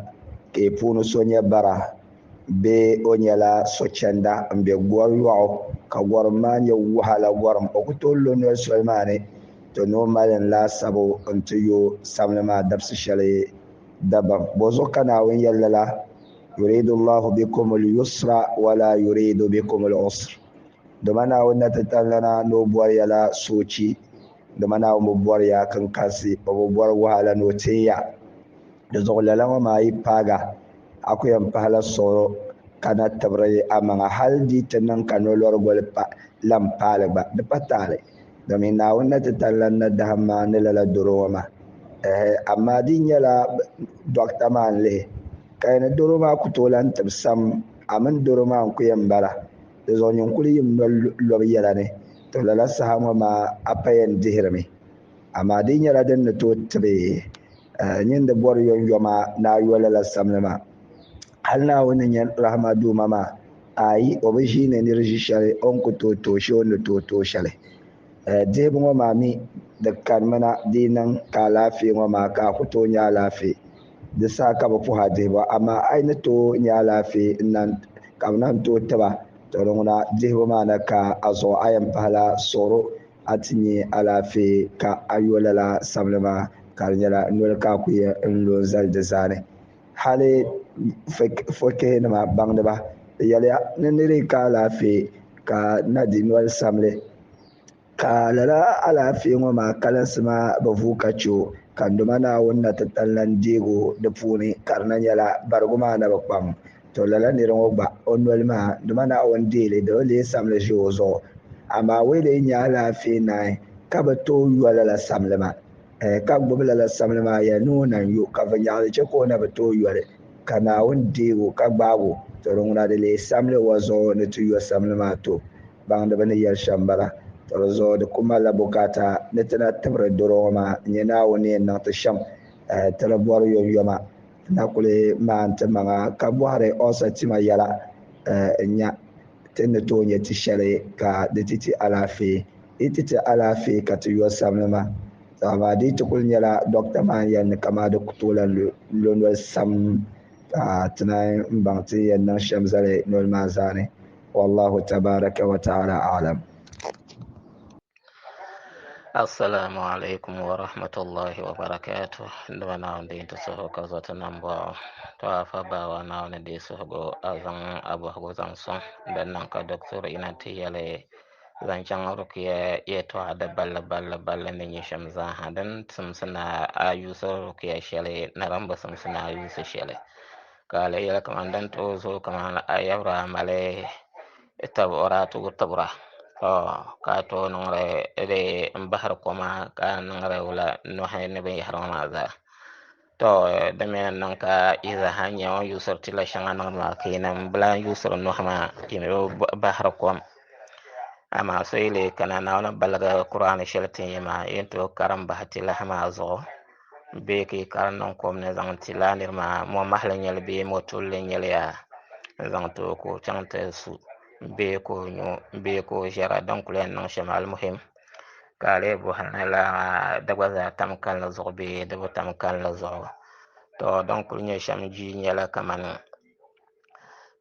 ka yi puuni so nyɛ bara bee o nyɛla sochanda m-be gɔri yɔɣu ka gɔrim maa nyɛ wahala gɔrim o ku tooi lo noli soli maa ni to ni o mali n laasabu nti yo samli maa dabisi shɛli dabam. Bɔzuɣu ka Naawuni yɛli lala, Yuridu Allahu bikumul yusra wala yuridu bikumul usr. Dama Naawuni na ti talilana ni o bɔri ya la soochi Dama Naawuni bi bɔri ya kinkansi, o bi bɔri wahala ni o tin ya. Di zuɣu lala ŋɔ maa yi paag a, a ku yɛn pahila suɣuro ka na tibiri amaŋa hal di yi ti niŋ ka nolɔri goli pa lan paali gba. Di pa taali, domin Naawuni na ti tali lan na dahim maa ni lala doro ŋɔ maa. Ɛhɛ, amaa di yi nyɛla dɔkta maa n-lihi ka yi ni doro maa ku tooi lan tibi sam, a mini doro maa n-ku yɛn bala. Di zuɣu nyin kuli yim noli lɔbu yɛla ni, to lala saha ŋɔ maa a pa yɛn dihirimi. Amaa di yi nyɛla din ni tooi tibi nyin di bɔri yomyoma ni a yo lala samli maa, hal Naawuni ni nyɛ rahima Duuma maa, aai, o bi ʒiini nir ʒi shɛli o ni ku tooi tooi shee o ni tooi tooi shɛli. Dihibu ŋɔ maa mi di kanimina di yi niŋ ka alaafee ŋɔ maa ka a ku tooi nya alaafee. Di saha ka bɛ puhi a dihibu, amaa a yi ni tooi nya alaafee ka bɛ naan tooi tib a, tɔ di ŋuna dihibu maa na ka a zuɣu a yɛn pahila suɣuro a ti nya alaafee ka a yo lala samli maa ka di nyɛla noli ka a ku yɛn n-lo n-zali di zaani. Hali fikihinima baŋdiba bɛ yɛliya ni nir yi ka alaafee ka na di noli samli Ka lala alaafee ŋɔ maa kalinsi maa bi vuui ka che o, ka n Duuma Naawuni na ti tali lan deeg o di puuni, ka di na nyɛla barigu maa na bi kpaŋ. To lala nira ŋɔ gba, o noli maa, n Duuma Naawuni deei li, di bi leei samli ʒe o zuɣu. Amaa o yi lee nya alaafee naai, ka bi tooi yo lala samli maa, ɛɛ, ka gbubi lala samli maa yɛli ni o na n-yo, ka vinnyaɣili che ka o na bi tooi yo li, ka Naawuni deeg o ka gbaag o, to di ŋuna di leei samli o zuɣu ni ti yo samli maa ti o. Baŋdiba ni yɛli shɛm m-bala. Tɔ di zuɣu di ku malila bukaata ni ti na tibiri doro ŋɔ maa n-nyɛ Naawuni ni yɛn niŋ ti shɛm ti di bɔri yomyoma. Ti na kuli maani ti maŋa ka bɔhiri ɔɔsa tima yɛla n-nya ti ni tooi nya ti shɛli ka di ti ti alaafee. Di yi ti ti alaafee ka ti yo samli maa. To amaa di yi ti kuli nyɛla dɔkta maa n-yɛli ni kamaa di ku tooi lan lo noli sam, ka ti naan baŋ ti ni yɛn niŋ shɛm zali noli maa zaani. Wallahu tabaraka wa ta'ala a'lam. Assalamu alaikum wa rahmatullahi wa barakatuh. Dama Naawuni din ti suhu ka zo ti nambɔɣu. To afa bawa Naawuni di suhigu a zaŋ a bɔhigu zaŋ sɔŋ din niŋ ka doctor ina ti yɛli zaŋ chaŋ rukiya yɛtɔɣa di balli balli balli ni nyɛ shɛm zaaha din simsi ni a yuusi rukiya shɛli ni din bi simsi ni a yuusi shɛli. Ka a lihi yɛli kaman din tooi zooi kaman a yabira mali tibira tibira to ka a tooi niŋdi di n bahiri koma ka niŋdi wula nuhi ni binyahari ŋɔ maa zaa. To di mi ni niŋ ka yi zaaha nyɛ o ni yuusiri tila shɛŋa niŋdi maa ka yinim bi lan yuusiri nuhi maa yi mi bi bahiri kom. Amaa so yi lee kana Naawuni baligi Kuraani shɛli tin ya maa, yi ni tooi karim bahi tilahi maa zuɣu bee ka yi karim niŋ kom ni zaŋ ti lala niri maa mo mahali n-nyɛ li bee mo tulli n-nyɛ li yaa n-zaŋ ti o ka o chaŋ ti su bee ka o nyu bee ka o ʒɛra din kuli yɛn niŋ shɛm alimuhim. Ka a lee bɔhiri ni lala maa di gba zaa tam kalinli zuɣu bee di bi tam kalinli zuɣu. To din kuli nyɛ shɛm jii nyɛla kamani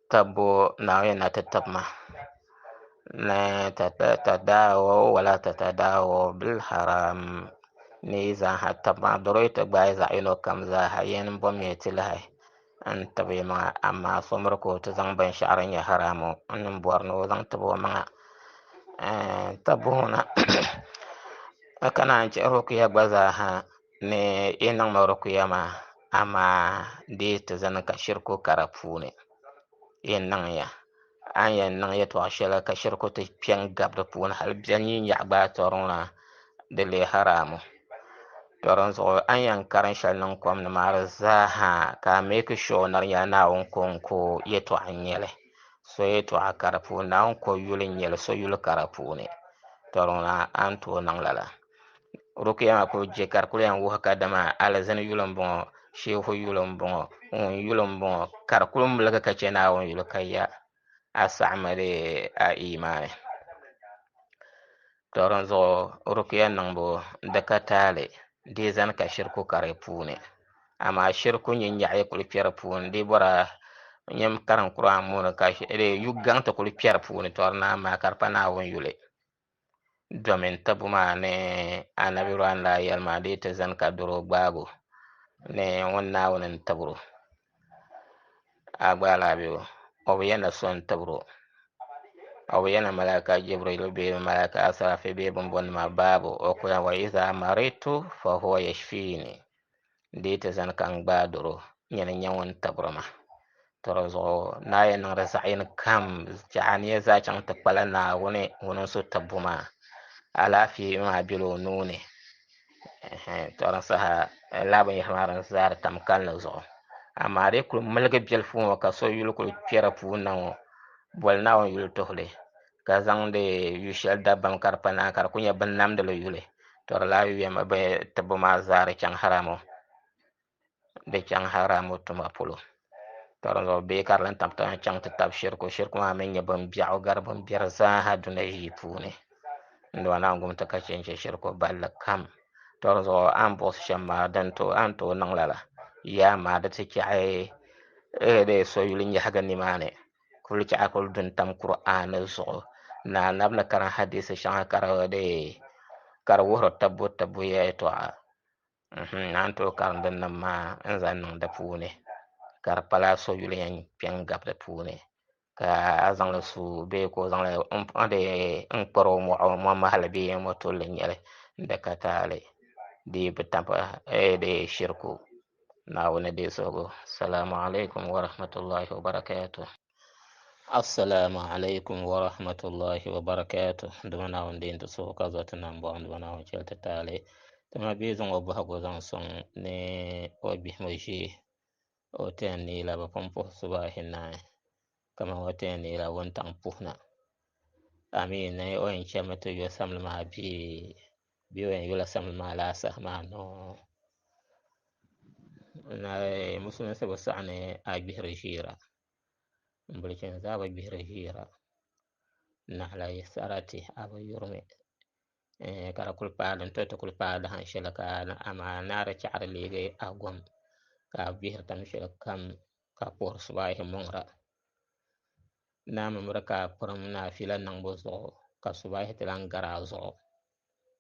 tabbu Naawuni yɛn na ti tabi ma ni tadaawo wala tatadaawo bil haram ni yi zaaha tabi ma doro yi ti gbaai zaɣ yino kam zaaha yen bomiya ti lahi n tabi yi maŋa, amaa so miri ka o ti zaŋ binshɛɣu din nyɛ haramu n bɔri ni o zaŋ tibi o maŋa tabbu ŋɔ na ka naan chɛ rukuya gba zaaha ni yi niŋmi rukuya maa amaa di yi ti zani ka shiriku ka di puuni yi niŋya a ni yɛn niŋ yɛtɔɣ shɛli ka shiriku ti kpe n-gabi di puuni hal bɛ ni nyaɣi gbaai tɔri ŋɔ na di leei haramu. Tɔ dinzuɣu a ni yɛn karim shɛli niŋ kom ni maa di zaa ha ka a meeki shuɔ ni di nyɛla Naawuni kɔŋko yɛtɔɣa n-nyɛ li. So yɛtɔɣa ka di puuni, Naawuni ko yuli n-nyɛ li, so yuli ka di puuni. Tɔ di ŋuna a ni tooi niŋ lala. Rukiya maa kuli je ka di kuli yɛn wuhi kadama alizini yuli m-bɔŋɔ, sheehu yuli m-bɔŋɔ, ŋun yuli m-bɔŋɔ, ka di kuli miligi ka che Naawuni yuli ka ya a saɣimmi di a imaani. Tɔ dinzuɣu rukiya niŋbu di ka taali di yi zani ka shiriku ka di puuni. Amaa shiriku nyinyaɣa yi kuli kpe di puuni di bɔra nyam karim Kur'an puuni ka yu gaŋ ti kuli kpe di puuni tɔ di naan maa ka di pa Naawuni yuli. Domin tabu maa ni Anabi Ibrahim daa yɛli maa di yi ti zani ka doro gbaagu ni ŋun Naawuni n-tibir o. A gba alabi o, o bi yɛn na so n-tibir o. O bi yɛn na malaika Jibril bee malaika Asrafi bee bimbɔnima baabu. O ku yɛn wa iza maritu fa huwa yashfini. Di yi ti zani ka n gbaai doro, nyini n-nyɛ ŋun tibiri ma. To di zuɣu naa yɛn niŋdi zaɣ yini kam, a nia zaa chaŋ ti kpala Naawuni ŋuni n-su tibbu maa. Alaafee maa bela o nuu ni. To di saha lala binyɛhiri maa din zaa di tam kalinli zuɣu. Amaa di yi kuli miligi bilifu ŋɔ ka so yuli kuli kpe di puuni na ŋɔ, boli Naawuni yuli tuhili ka zaŋdi yu shɛli dabam ka di pa naai ka di kuli nyɛ binnamdili yuli. To di lahi yuya mi bɛ tibbu maa zaa di chaŋ haramu, di chaŋ haramu tuma polo. To di zuɣu bee ka di lan tam tiŋa chaŋ ti tabi shiriku, shiriku maa mi nyɛ bin biɛɣu gari bin biɛri zaaha dunia ʒii puuni. N Duuma Naawuni gum ti ka chɛ n-chɛ shiriku balli kam. To di zuɣu a ni buɣisi shɛm maa din tooi a ni tooi niŋ lala. Yaa amaa di ti chɛhi di so yuli nyɛhigu nimaani. Kuli chɛ a kuli du n-tam Kur'aani zuɣu ni Anabi ni karim hadiisi shɛŋa ka di wuhiri tabbu tabbu yɛltɔɣa. A ni tooi karim din nim maa n-zaŋ niŋ di puuni ka di pala so yuli yɛn kpe n-gabi di puuni ka a zaŋ li su bee ka o zaŋ li n-kpari o mɔɣu mɔ mahali bee mɔ tulli n-nyɛ li di ka taali di yi bi tam di shiriku. Naawuni deei suhigu. Salamu alaikum wa rahmatullahi wa barakatuh. Assalamu alaikum wa rahmatullahi wa barakatuh. Dama Naawuni deei n-ti suhu ka zo ti nambɔɣu. Dama Naawuni chɛli ti taali. Ti ma bia zaŋ o bɔhigu zaŋ sɔŋ ni o gbihimi ʒii o ti yɛn neela bɛ pun puhi subahi naai kaman o ti yɛn neela wuntaŋ puhi na. Amii ni o yɛn chɛmi ti yo samli maa bee bee o yɛn yola samli maa laa saha maa noo. Musulinsi bi saɣi ni a gbihiri ʒiira. M bilichini zaa bi gbihiri ʒiira. Naɣila yi sarati a bi yurimi. Ka di kuli paai din to ti kuli paai dahin shɛli ka amaa naari chaɣari leegi a gom ka a gbihiri tam shɛli kam ka puhiri subahi mɔŋra. Naa mi miri ka a kpurim naafila niŋbu zuɣu ka subahi ti lan gari a zuɣu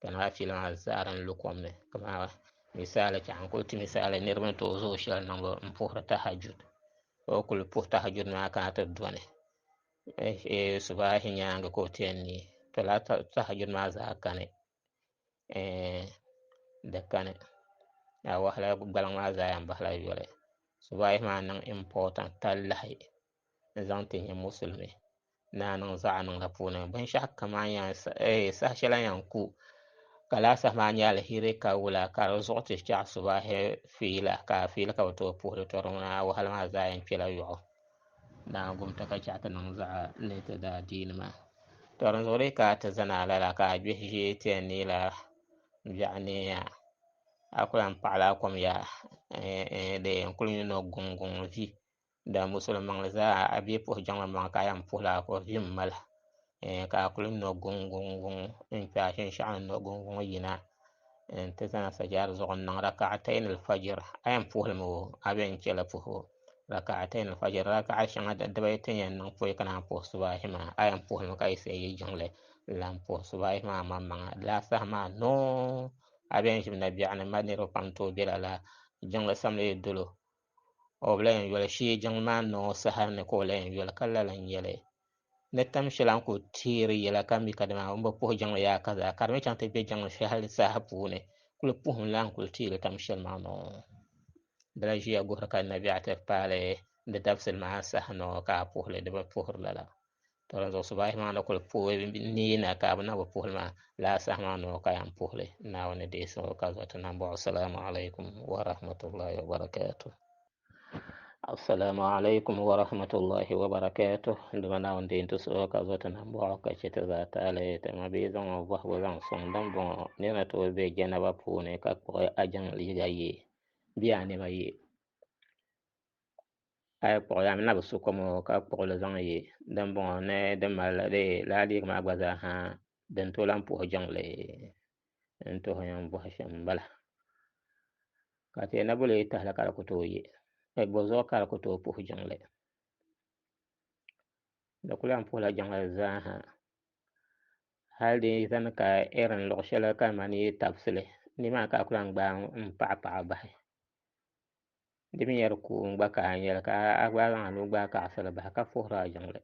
ka naafila maa zaa din lu kom ni. Kamani misali chaɣ n kuli ti misali niriba ni tooi zooi shɛli niŋbu m-puhiri tahajud. O kuli puhi tahajud maa kana ti dɔni subahi nyaaŋa ka o ti yɛn neei. To lala tahajud maa zaa kani di kani a wahala gbaliŋ maa zaa yɛn bahila yoli. Subahi maa niŋ important talahi n-zaŋ ti nyɛ musulimi ni a niŋ zaɣa niŋ di puuni. Binshɛɣu kam a ni yɛn saha shɛli a ni yɛn ku ka lala saha maa nyɛ aliheri ka wula ka di zuɣu ti chaɣ subahi fiila ka a fiili ka bɛ tooi puhiri tɔri ŋuna a wahala maa zaa yɛn kpɛla yɔɣu. Naa gumta ka chaɣ ti niŋ zaɣa ni ti daa diini maa. Tɔ dinzuɣu dii ka a ti zani a lala ka a gbihi ʒee ti yɛn neela biɛɣu neeya a ku lahi paɣila a kom yaa n kuli ni guŋguŋ vi Da musulim maŋli zaa a bɛ puhi jiŋli maŋ ka a yɛn puhila a vi m mali ka a kuli no guŋguŋguŋ n kpɛ a shinshaɣu ni no guŋguŋ yina n ti zani sajaada zuɣu n niŋ raka'atayn alfajir a yɛn puhilimi o a bɛ n chɛli puhibu raka'atayn alfajir raka'a shɛŋa dibayi ti yɛn niŋ pɔi ka naan puhi subahi maa a yɛn puhilimi ka yiɣisi yi jiŋli n lahi puhi subahi maa maŋmaŋa laa saha maa noo a bɛ n ʒimi na biɛɣuni ma niriba pam tooi bela la jiŋli samli yi dolo O bi lahi yɛn yoli shee jiŋli maa niŋ o saha ni ka o lahi yɛn yoli ka lala n-nyɛ li. Ni tam shɛli a ni kuli teeri yɛla ka mi kadama n bi puhi jiŋli yaa ka zaa ka di mi chaŋ ti be jiŋli shɛli saha puuni kuli puhim la n kuli teeri tam shɛli maa noo. Di lahi ʒiya guhiri ka nabiɛɣu ti paali di dabisili maa saha noo ka a puhi li di bi puhiri lala. To dinzuɣu subahi maa ni kuli puhi neena ka a bi na bi puhili maa lala saha maa noo ka yɛn puhili Naawuni deei suhu ka zo ti nambɔɣu. Assalamu alaikum wa rahmatullahi wa barakatuh. Assalamu alaikum wa rahmatullahi wa barakatuh. Dama Naawuni deei ti suhu ka zo ti nambɔɣu ka chɛ ti zaa taali. Ti ma bee zaŋ o bɔhigu zaŋ sɔŋ din bɔŋɔ nir ni tooi be janaba puuni ka kpuɣi a jiŋ liiga ye bee a nɛma ye. A yi kpuɣili a mi na bi su kom o ka kpuɣili zaŋ ye din bɔŋɔ ni di mali lala liiga maa gba zaa ha din tooi lahi puhi jiŋli n tuhi yɛn bɔhi shɛm m-bala ka ti yɛn na boli yi tahili ka di ku tooi ye bɔ zuɣu ka di ku tooi puhi jiŋli di kuli yɛn puhila jiŋli zaa ha hali di yi zani ka irin luɣ shɛli ka mani yi tabisili nimaani ka a ku lahi gbaai m-paɣi paɣi bahi Di mi nyɛ di kuum gba ka a nyɛli ka a gba zaŋ a nuu gbaai kaɣisiri bahi ka puhiri a jiŋli.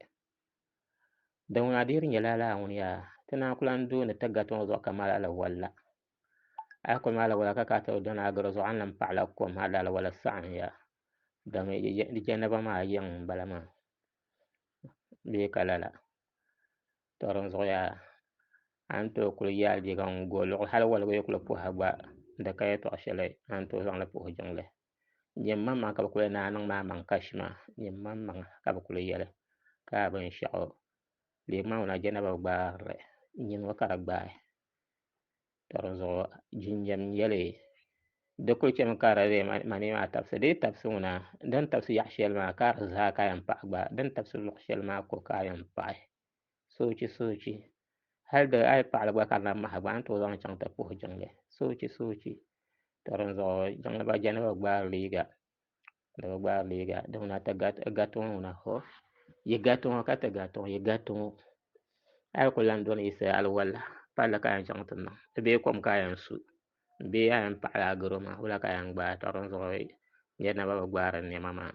Din ŋuna dii di nyɛ lala a ŋuni yaa, ti naan ku lan dooni ti gati ŋɔ zuɣu ka mali alawali la. A yi kuli mali alawala ka ka ti dɔni a garo zuɣu a ni lan paɣila kom hali di alawala saɣim ya. Dami di jɛnaba maa yiŋ m-bala maa bee ka lala. To dinzuɣu yaa a ni tooi kuli yaai liiga n-go luɣili hali waligu yi kuli puhi a gba di ka yɛtɔɣ shɛli a ni tooi zaŋ li puhi jiŋli. Nyini maŋmaŋa ka bɛ kuli yɛli ni a niŋmi a maŋ kashi maa, nyini maŋmaŋa ka bɛ kuli yɛli ka a binshɛɣu liiga maa ŋuna jɛnaba bi gbaari li, nyini ŋɔ ka di gbaai. To dinzuɣu jinjam n-nyɛ li di kuli chɛmi ka di mani maa tabisi di yi tabisi ŋuna din tabisi yaɣ shɛli maa ka di zaa ka a yɛn paɣi gba din tabisi luɣ shɛli maa ko ka a yɛn paɣi. Soochi soochi hali di a yi paɣili gba ka di na mahi gba a ni tooi zaŋ chaŋ ti puhi jiŋli soochi soochi to dinzuɣu jiŋli ba jɛni bi gbaari liiga di bi gbaari liiga di ŋuna ti gati ŋɔ ŋuna ho yi gati ŋɔ ka ti gati ŋɔ yi gati ŋɔ a yi kuli lahi dɔni yiɣisi aliwala palli ka a yɛn chaŋ ti niŋ bee kom ka a yɛn su bee a yɛn paɣila a garo maa wula ka a yɛn gbaai to dinzuɣu nirina ba bi gbaari nɛma maa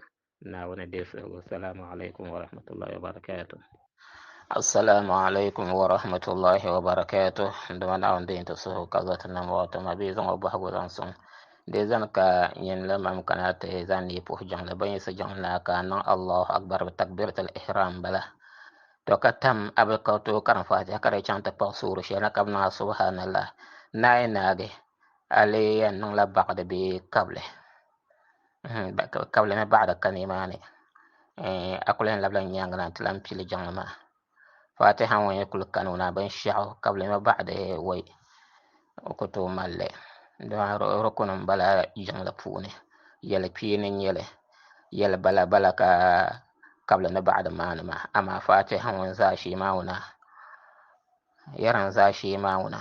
Naawuni deei suhigu. Assalamu alaikum wa rahmatullahi wa barakatuh. Assalamu alaikum wa rahmatullahi wa barakatuh. Dama Naawuni deei ti suhigu ka zo ti nam o ti ma bee zaŋ o bɔhigu zaŋ sɔŋ. Di zani ka nyin la mam kana ti zaŋ ni puhi jiŋli bin yiɣisi jiŋli na ka a niŋ Allahu akbar bi takbiratul ihram bala. To ka tam a bi ka tooi karim Fatiha ka di chaŋ ti kpuɣi suuri shɛli na ka bi niŋ a subhanallah naai naagi a lee yɛn niŋla baɣidi bee kabili. Kabili mi baɣidi ka nimaani a kuli yɛn labila nyaaŋa na nti lan pili jiŋli maa. Fatiha ŋɔ yi kuli kani ŋuna binshɛɣu kabili mi baɣidi wai o ku tooi mali li dama rukuni m-bala jiŋli puuni yɛli kpeeni n-nyɛ li yɛli balabala ka kabili ni baɣidi maani maa amaa Fatiha ŋun zaashee maa ŋuna yɛri n zaashee maa ŋuna.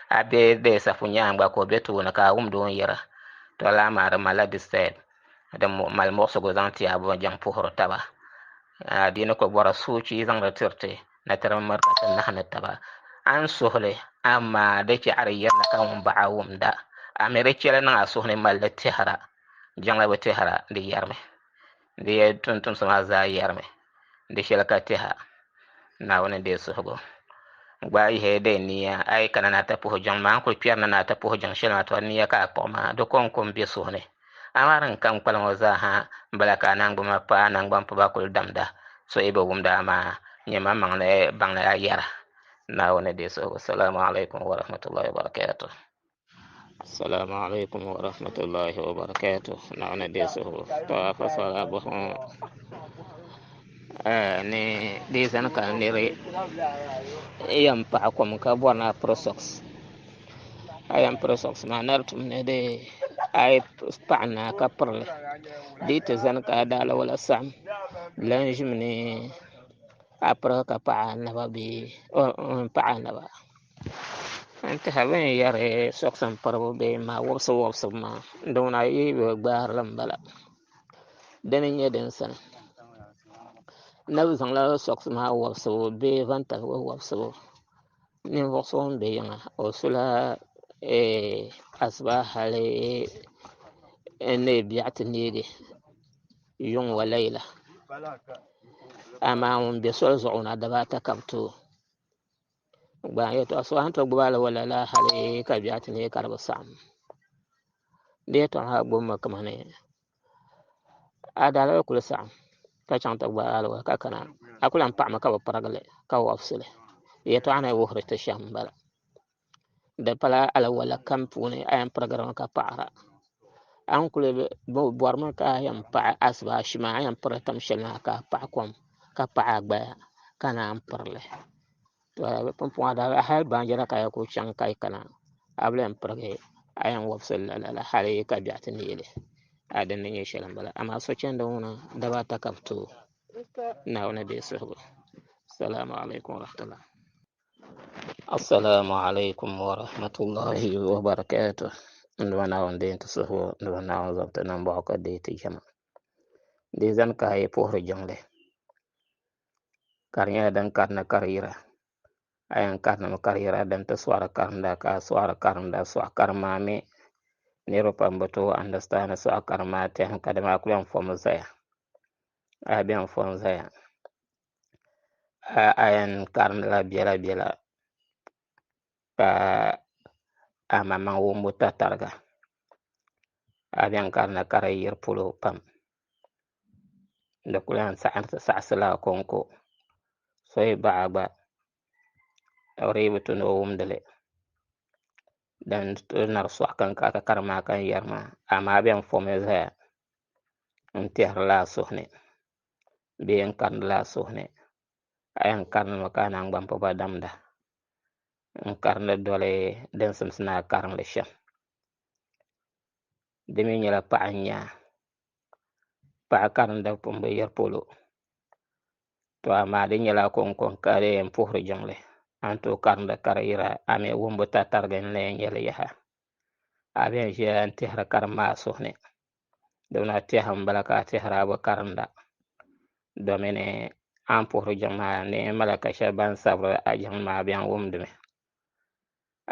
A be dee safu nyaaŋa gba ka o be tooni ka a wumdi o ni yɛra. To lala maa di malila disturb, di mali muɣisigu zaŋ ti a jiŋ puhiri taba. Adiini kuli bɔri soochi zaŋdi tiri ti ni ti di miri ka ti nahindi taba. A ni suhi li amaa di chɛ a di yirina ka ŋun baɣa wumda. A mi di chɛli niŋ a suhu ni mali li tɛhira. Jiŋli bi tɛhira di yɛrimi. Di yɛ tumtumsi maa zaa yɛrimi. Di shɛli ka tɛha. Naawuni deei suhigu. Gbaai yihi di nia, a yi kana ni a ti puhi jiŋ maa, a ni kuli kpɛri na ni a ti puhi jiŋ shɛli maa, tɔ nia ka a kpuɣi maa, di kɔŋko m-be suhu ni. Amaa din kam kpalim ŋɔ zaa ha m-bala ka a naŋgbama pa a naŋgbampiba kuli damda, so yi bi wumdi a maa, nyɛ maŋmaŋ ni baŋ ni a yɛra. Naawuni deei suhigu. Salamu alaikum wa rahmatullahi wa barakatuh. Assalamu alaikum wa rahmatullahi wa barakatuh. Naawuni deei suhigu. To afa sɔla bɔhim ni di zani ka niri yɛn paɣi kom ka bɔri ni a piri socks. A yɛn piri socks maa ni di tum ni di a yi paɣi naai ka pirili di yi ti zani ka a daalawala saɣim di lan ʒimi ni a pirigi ka paɣi a naba bee n paɣi a naba. N tiɛha bɛ ni yɛri socks n piribu bee n maa wobisi wobisibu maa di ŋuna yi bi gbaarili n bala dini n nyɛ din sani na bi zaŋla socks maa wobisibu bee vantaligu wobisibu ninvuɣu so ŋun bɛ yiŋa o sula asiba hali ni biɛɣu ti neegi yuŋ wa layla amaa ŋun bɛ soli zuɣu na dabaata ka bi tooi Gbaai yɛltɔɣa so a ni tooi gbubi alawala la hali ka biɛɣu ti neei ka di bi saɣim. Di yɛltɔɣa maa gbubimi kamani a daalawala kuli saɣim ka chaŋ ti gbaai alawala ka kana a ku lahi paɣimi ka bi pirigi li ka wabisi li. Yɛltɔɣa ni wuhiri ti shɛm m-bala. Di pala alawala kam puuni a yɛn pirigirimi ka paɣira. A ni kuli bɔrimi ka a yɛn paɣi asibaasi maa a yɛn piri tam shɛli maa ka a paɣi kom ka paɣi a gbaya ka naan pirili. To pumpɔŋɔ daa hali baanjira ka a yi kuli chaŋ ka yi kana a bi lahi pirigi a yɛn wobisi li lala hali ka biɛɣu ti neei li a din ni nyɛ shɛli m-bala amaa so chandi ŋuna daba ata ka bɛ ti o Naawuni deei suhigu. Assalamu alaikum warahmatullah. Assalamu alaikum warahmatullahi wabarakatuh. N Duuma Naawuni deei ti suhigu, n Duuma Naawuni zaŋ ti nambɔɣu ka deei ti jɛma. Di zani ka a yi puhiri jiŋli ka di nyɛla din karindi ka di yira a yɛn karindimi ka di yira din ti sɔɣiri karinda ka a sɔɣiri karinda sɔɣi karim maa mi niriba pam bi tooi andastandi sɔɣi karim maa tɛhim ka dama a kuli yɛn fom zaya a bɛn fom zaya a yɛn karindila biɛla biɛla ka a maŋmaŋ wumbu tatariga a bɛn karinda ka di yiri polo pam Di kuli yɛn saɣasila a kɔŋko so yi baɣa gba o dii bi tu ni o wumdi li din ni di sɔɣi ka karim maa ka n yɛri maa amaa a bɛn fomi zaya n-tɛhirila a suhu ni bee n-karindila a suhu ni a yɛn karindimi ka a naŋgbampiba damda n-karindi doli din simsi ni a karim li shɛm di mi nyɛla paɣa n-nyɛ a Paɣa karinda pun bi yiri polo to amaa di nyɛla kɔŋko ka di yɛn puhiri jiŋli a ni tooi karindi ka di yira a mi wumbu tatariga n-lee nyɛ li yaha a bɛn ʒiya n-tɛhiri karim maa suhu ni dibina tɛha m-bala ka a tɛhiri a bi karinda domini a ni puhiri jiŋ maa ni malaka shɛba ban sabiri a jiŋ maa bɛn wumdimi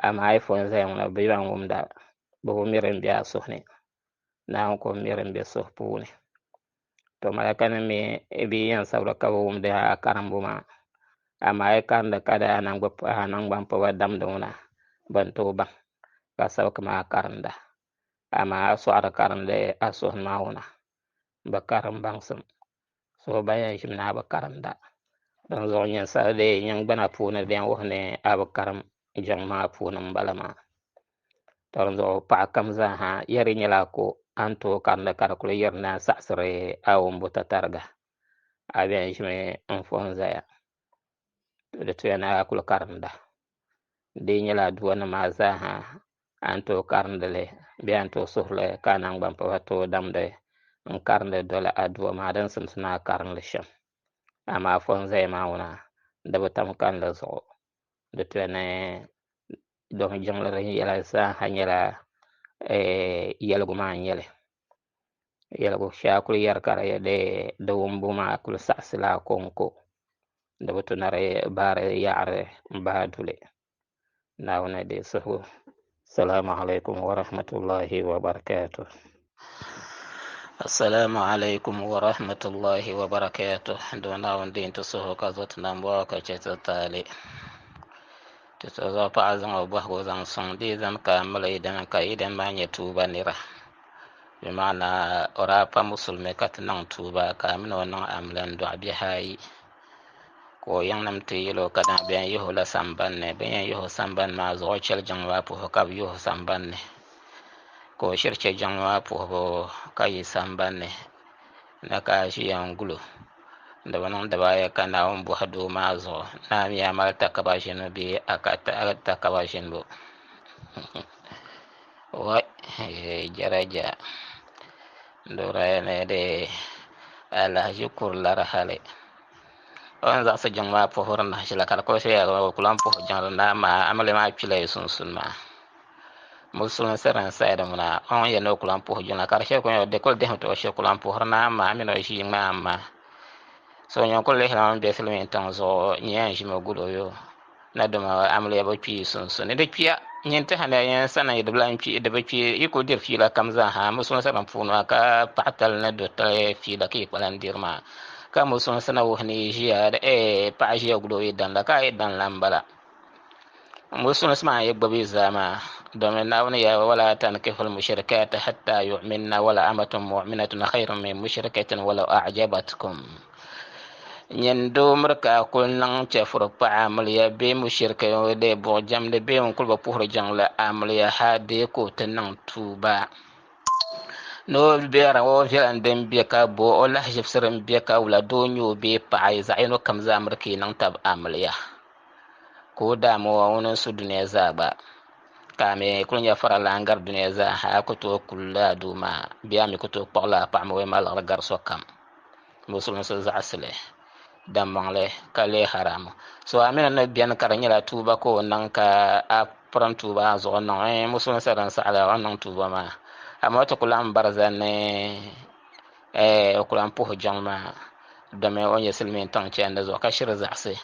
amaa a yi fo n-zaya ŋɔ na bɛ ban wumda bɛ bi mi din be a suhu ni Naawuni ko mi din be suhu puuni. To malakanim mi bi yɛn sabiri ka bi wumdi a karimbu maa, amaa a yi karindi ka di a naŋgbampiba damdi ŋuna, bɛ ni tooi baŋ ka sabi kaman a karinda. Amaa a sɔɣiri karindi a suhu ni maa ŋuna, bɛ karim baŋsim. So ban yɛn ʒimi ni a bi karinda. Dinzuɣu nyin gbana puuni di yɛn wuhi ni a bi karim jiŋ maa puuni m-bala maa. To dinzuɣu paɣa kam zaaha yɛri nyɛla ko a ni tooi karindi ka di kuli yirina n-saɣisiri a wumbu tatariga. A bɛn ʒimi n-fo n-zaya. Di tuya ni a kuli karinda. Di yi nyɛla aduanima maa zaaha a ni tooi karindi li bee a ni tooi suhiri li ka a naŋgbampiba tooi damdi n-karindi doli adua maa din simsi ni a karim li shɛm. Amaa fo n-zaya maa ŋuna di bi tam kalinli zuɣu. Di tuya ni domi jiŋli din yɛla zaaha nyɛla yɛligu maa n-nyɛ li. Yɛligu shɛli a kuli yɛri ka di wumbu maa kuli saɣisila a kɔŋko. Di bi tu ni di baari yaɣiri m-bahi duli. Naawuni deei suhigu. Assalamu alaikum wa rahmatullahi wa barakatuh. Assalamu alaikum wa rahmatullahi wa barakatuh. Doo Naawuni deei ti suhu ka zo ti nambɔɣu ka chɛ ti taali. Ti zuɣu paɣa zaŋ o bɔhigu zaŋ sɔŋ di yi zani ka a mali yidana ka yidana maa nyɛ tuuba nira. Bɛ maana o daa pa musulimi ka ti niŋ tuuba ka a mini o niŋ amiliya n-dɔɣi bihi ayi. Ka o yiŋnim ti yɛl o kadama bɛ yɛn yihi o la samban ni. Bɛ ni yɛn yihi o sambani maa zuɣu o chɛli jiŋli maa puhibu ka bɛ yihi o samban ni. Ka o shiri chɛ jiŋli maa puhibu ka yi sambanni na ka a ʒiya n-gul o. Di bi niŋ dibaayi ka Naawuni bɔhi doo maa zuɣu, Ni a mi a mali takaba ʒinibu bee a ka takaba ʒinibu? Wai, jɛraja, Doraya ni di alahiʒi kuri lari hali. O ni zaɣisi jiŋ maa puhiri nahi la, ka di kuli shɛya o ku lan puhi jiŋli ni amaa amiliya maa kpila yi sunsuuni maa. Musulinsi din sayidi ŋuna o ni yɛli ni o ku lan puhi jiŋli ka di shɛli kuli nyɛla di kuli dihimi ti o shiri ku lan puhiri ni amaa a mini o ʒii ŋmaa maa. So nyin kuli lihila ŋun be silimiin tiŋ zuɣu nyɛ yɛn ʒimi guli o yo na dama amiliya bi kpi yi sunsuuni. Di kpiya nyin tihi ni yɛn sani di bi lan kpi di bi kpi yi kuli diri fiila kam zaa ha musulinsi din puuni maa ka paɣatali ni dotali fiila ka yi kpa lan diri maa ka musulinsi na wuhi ni yi ʒiya paɣa ʒiya guli o yidan la ka a yidan la m-bala. Musulinsi maa yi gbubi zaa maa, domin Naawuni ya wala tankihul mushrikati hatta yu'minna wala amatun mu'minatun khayrun min mushrikatin walau a'jabatkum. Nyin doo miri ka a kuli niŋ chɛfuri paɣa amiliya bee mushrika dee buɣ jɛmdi bee ŋun kuli bi puhiri jiŋli amiliya ha dee ka o ti niŋ tuuba. Ni o biɛri o viɛla din be ka bo o lahiʒibisi din be ka wula doo nyɛ o bee paɣa yi zaɣ yino kam zaa miri ka yi niŋ tab amiliya. Ka o daa mo ŋuni n-su dunia zaa gba, ka a mi kul nya faralan gari dunia zaa ha, a ku tooi kul a doo maa bee a mi ku tooi kpuɣi la a paɣa mi o yi mali liɣiri gari sokam. Musulinsi zaɣisi li, daŋmaŋli ka leei haramu. So a mi ni beni ka di nyɛla tuuba ka o niŋ ka a pirim tuuba a zuɣu niŋ ɛɛn musulinsi din saɣi la o ni niŋ tuuba maa, amaa o ti ku lahi bari zani ni ɛɛn o ku lahi puhi jiŋli maa domi o nyɛ silimiin tiŋ chandi zuɣu ka shiri zaɣisi.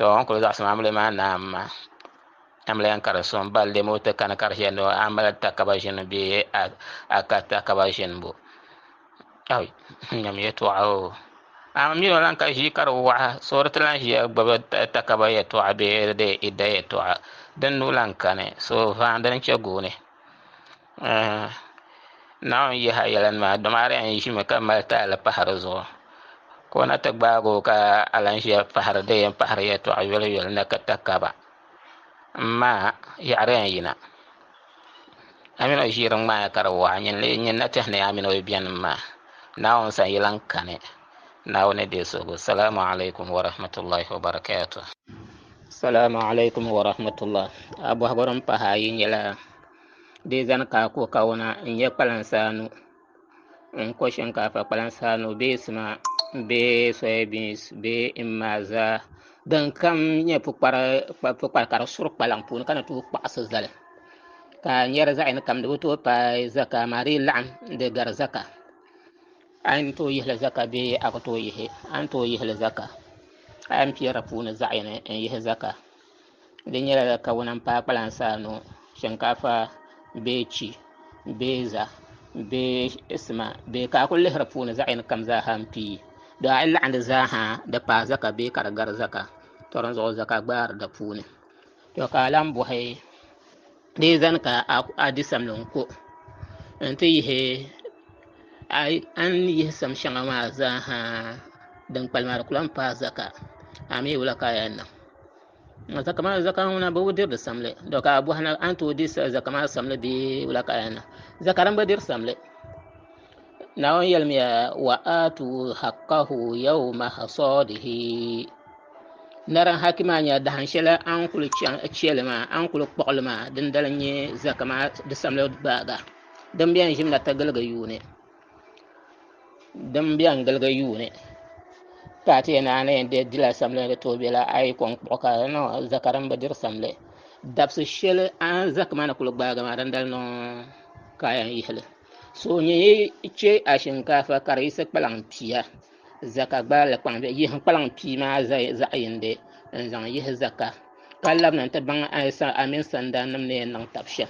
To n kuli zaɣisi maa amiliya maa naam ma amiliya n kari so n bali dee o ti kani ka di ʒiya ni a mali takaba ʒini bee a ka takaba ʒinibu ai nyam yɛltɔɣa o a mi o lan ka ʒii ka di waɣa so di ti lan ʒiya gbubi takaba yɛltɔɣa bee di idda yɛltɔɣa din nuu lan kani so vaandi n chɛ gooni Naawuni yihi a yɛla nima dama a di yɛn ʒimi ka mali taali pahi di zuɣu ka o na ti gbaagi o ka a lan ʒiya pahiri di yɛn pahiri yɛtɔɣa yoliyoli ni ka takaba m ma yaɣa di yɛn yina a mini o ʒiiri ŋmaaya ka di waɣa nyin na tɛhi ni a mini o yi beni m ma Naawuni sani yi lan kani Naawuni deei suhigu. Salaamu alaikum wa rahmatullahi wa barakatuh. Salaamu alaikum wa rahmatullah. A bɔhigu din pahi ayi nyɛla Di zani ka a ku kawuna n-nyɛ kpalansi anu n-ko shinkaafa kpalansi anu bee sima bee soyabeans bee m-maa zaa din kam nyɛ pukpari ka di suri kpalaŋ puuni ka ni tooi kpaɣisi zali ka a nyari zaɣ yini kam di bi tooi paai zaka amaa di yi laɣim di gari zaka. A ni tooi yihili zaka bee a ku tooi yihi? A ni tooi yihili zaka. A yɛn piɛri puuni zaɣ yini n-yihi zaka. Di nyɛla kawuna m-paai kpalansi anu, shinkaafa bee chi bee za bee sima bee ka a kuli lihiri puuni zaɣ yini kam zaa ha m-pii. Di a yi laɣim di zaa ha di paai zaka bee ka di gari zaka, tɔ dinzuɣu zaka gbaari di puuni. Tɔ ka a lan bɔhi di yi zani ka a di samli n-ko nti yihi a ni yihi sam shɛŋa maa zaa ha din kpalim maa di ku lan paai zaka, a mi wula ka a yɛn niŋ? Zaka maa zaka ŋuna bi diri di samli do ka a bɔhi na a ni tooi di zaka maa samli bee wula ka a yɛn niŋ zaka din bi diri samli Naawuni yɛlimiya wa atu haqqahu yawma hasadihi Nariŋ haki maa nyɛla dahin shɛli a ni kuli chɛli maa a ni kuli kpuɣili maa dindali n-nyɛ zaka maa di samli gbaaga din bɛn ʒimi na ti giligi yuuni Din bɛn giligi yuuni ka a ti yɛn a ni yɛn dila samli di tooi bela a yi kɔŋ kpuɣi ka niŋ zaka din bi diri samli dabisi shɛli a ni zaka maa ni kuli gbaagi maa dindali niŋ ka a yɛn yihili so nyɛ yi chɛ a shinkaafa ka di yiɣisi kpalaŋ pia zaka gbaali kpaŋ bɛ yihi kpalaŋ pia maa zaɣ yindi n zaŋ yihi zaka ka labina n ti baŋ a mini sandaannim ni yɛn niŋ tab shɛm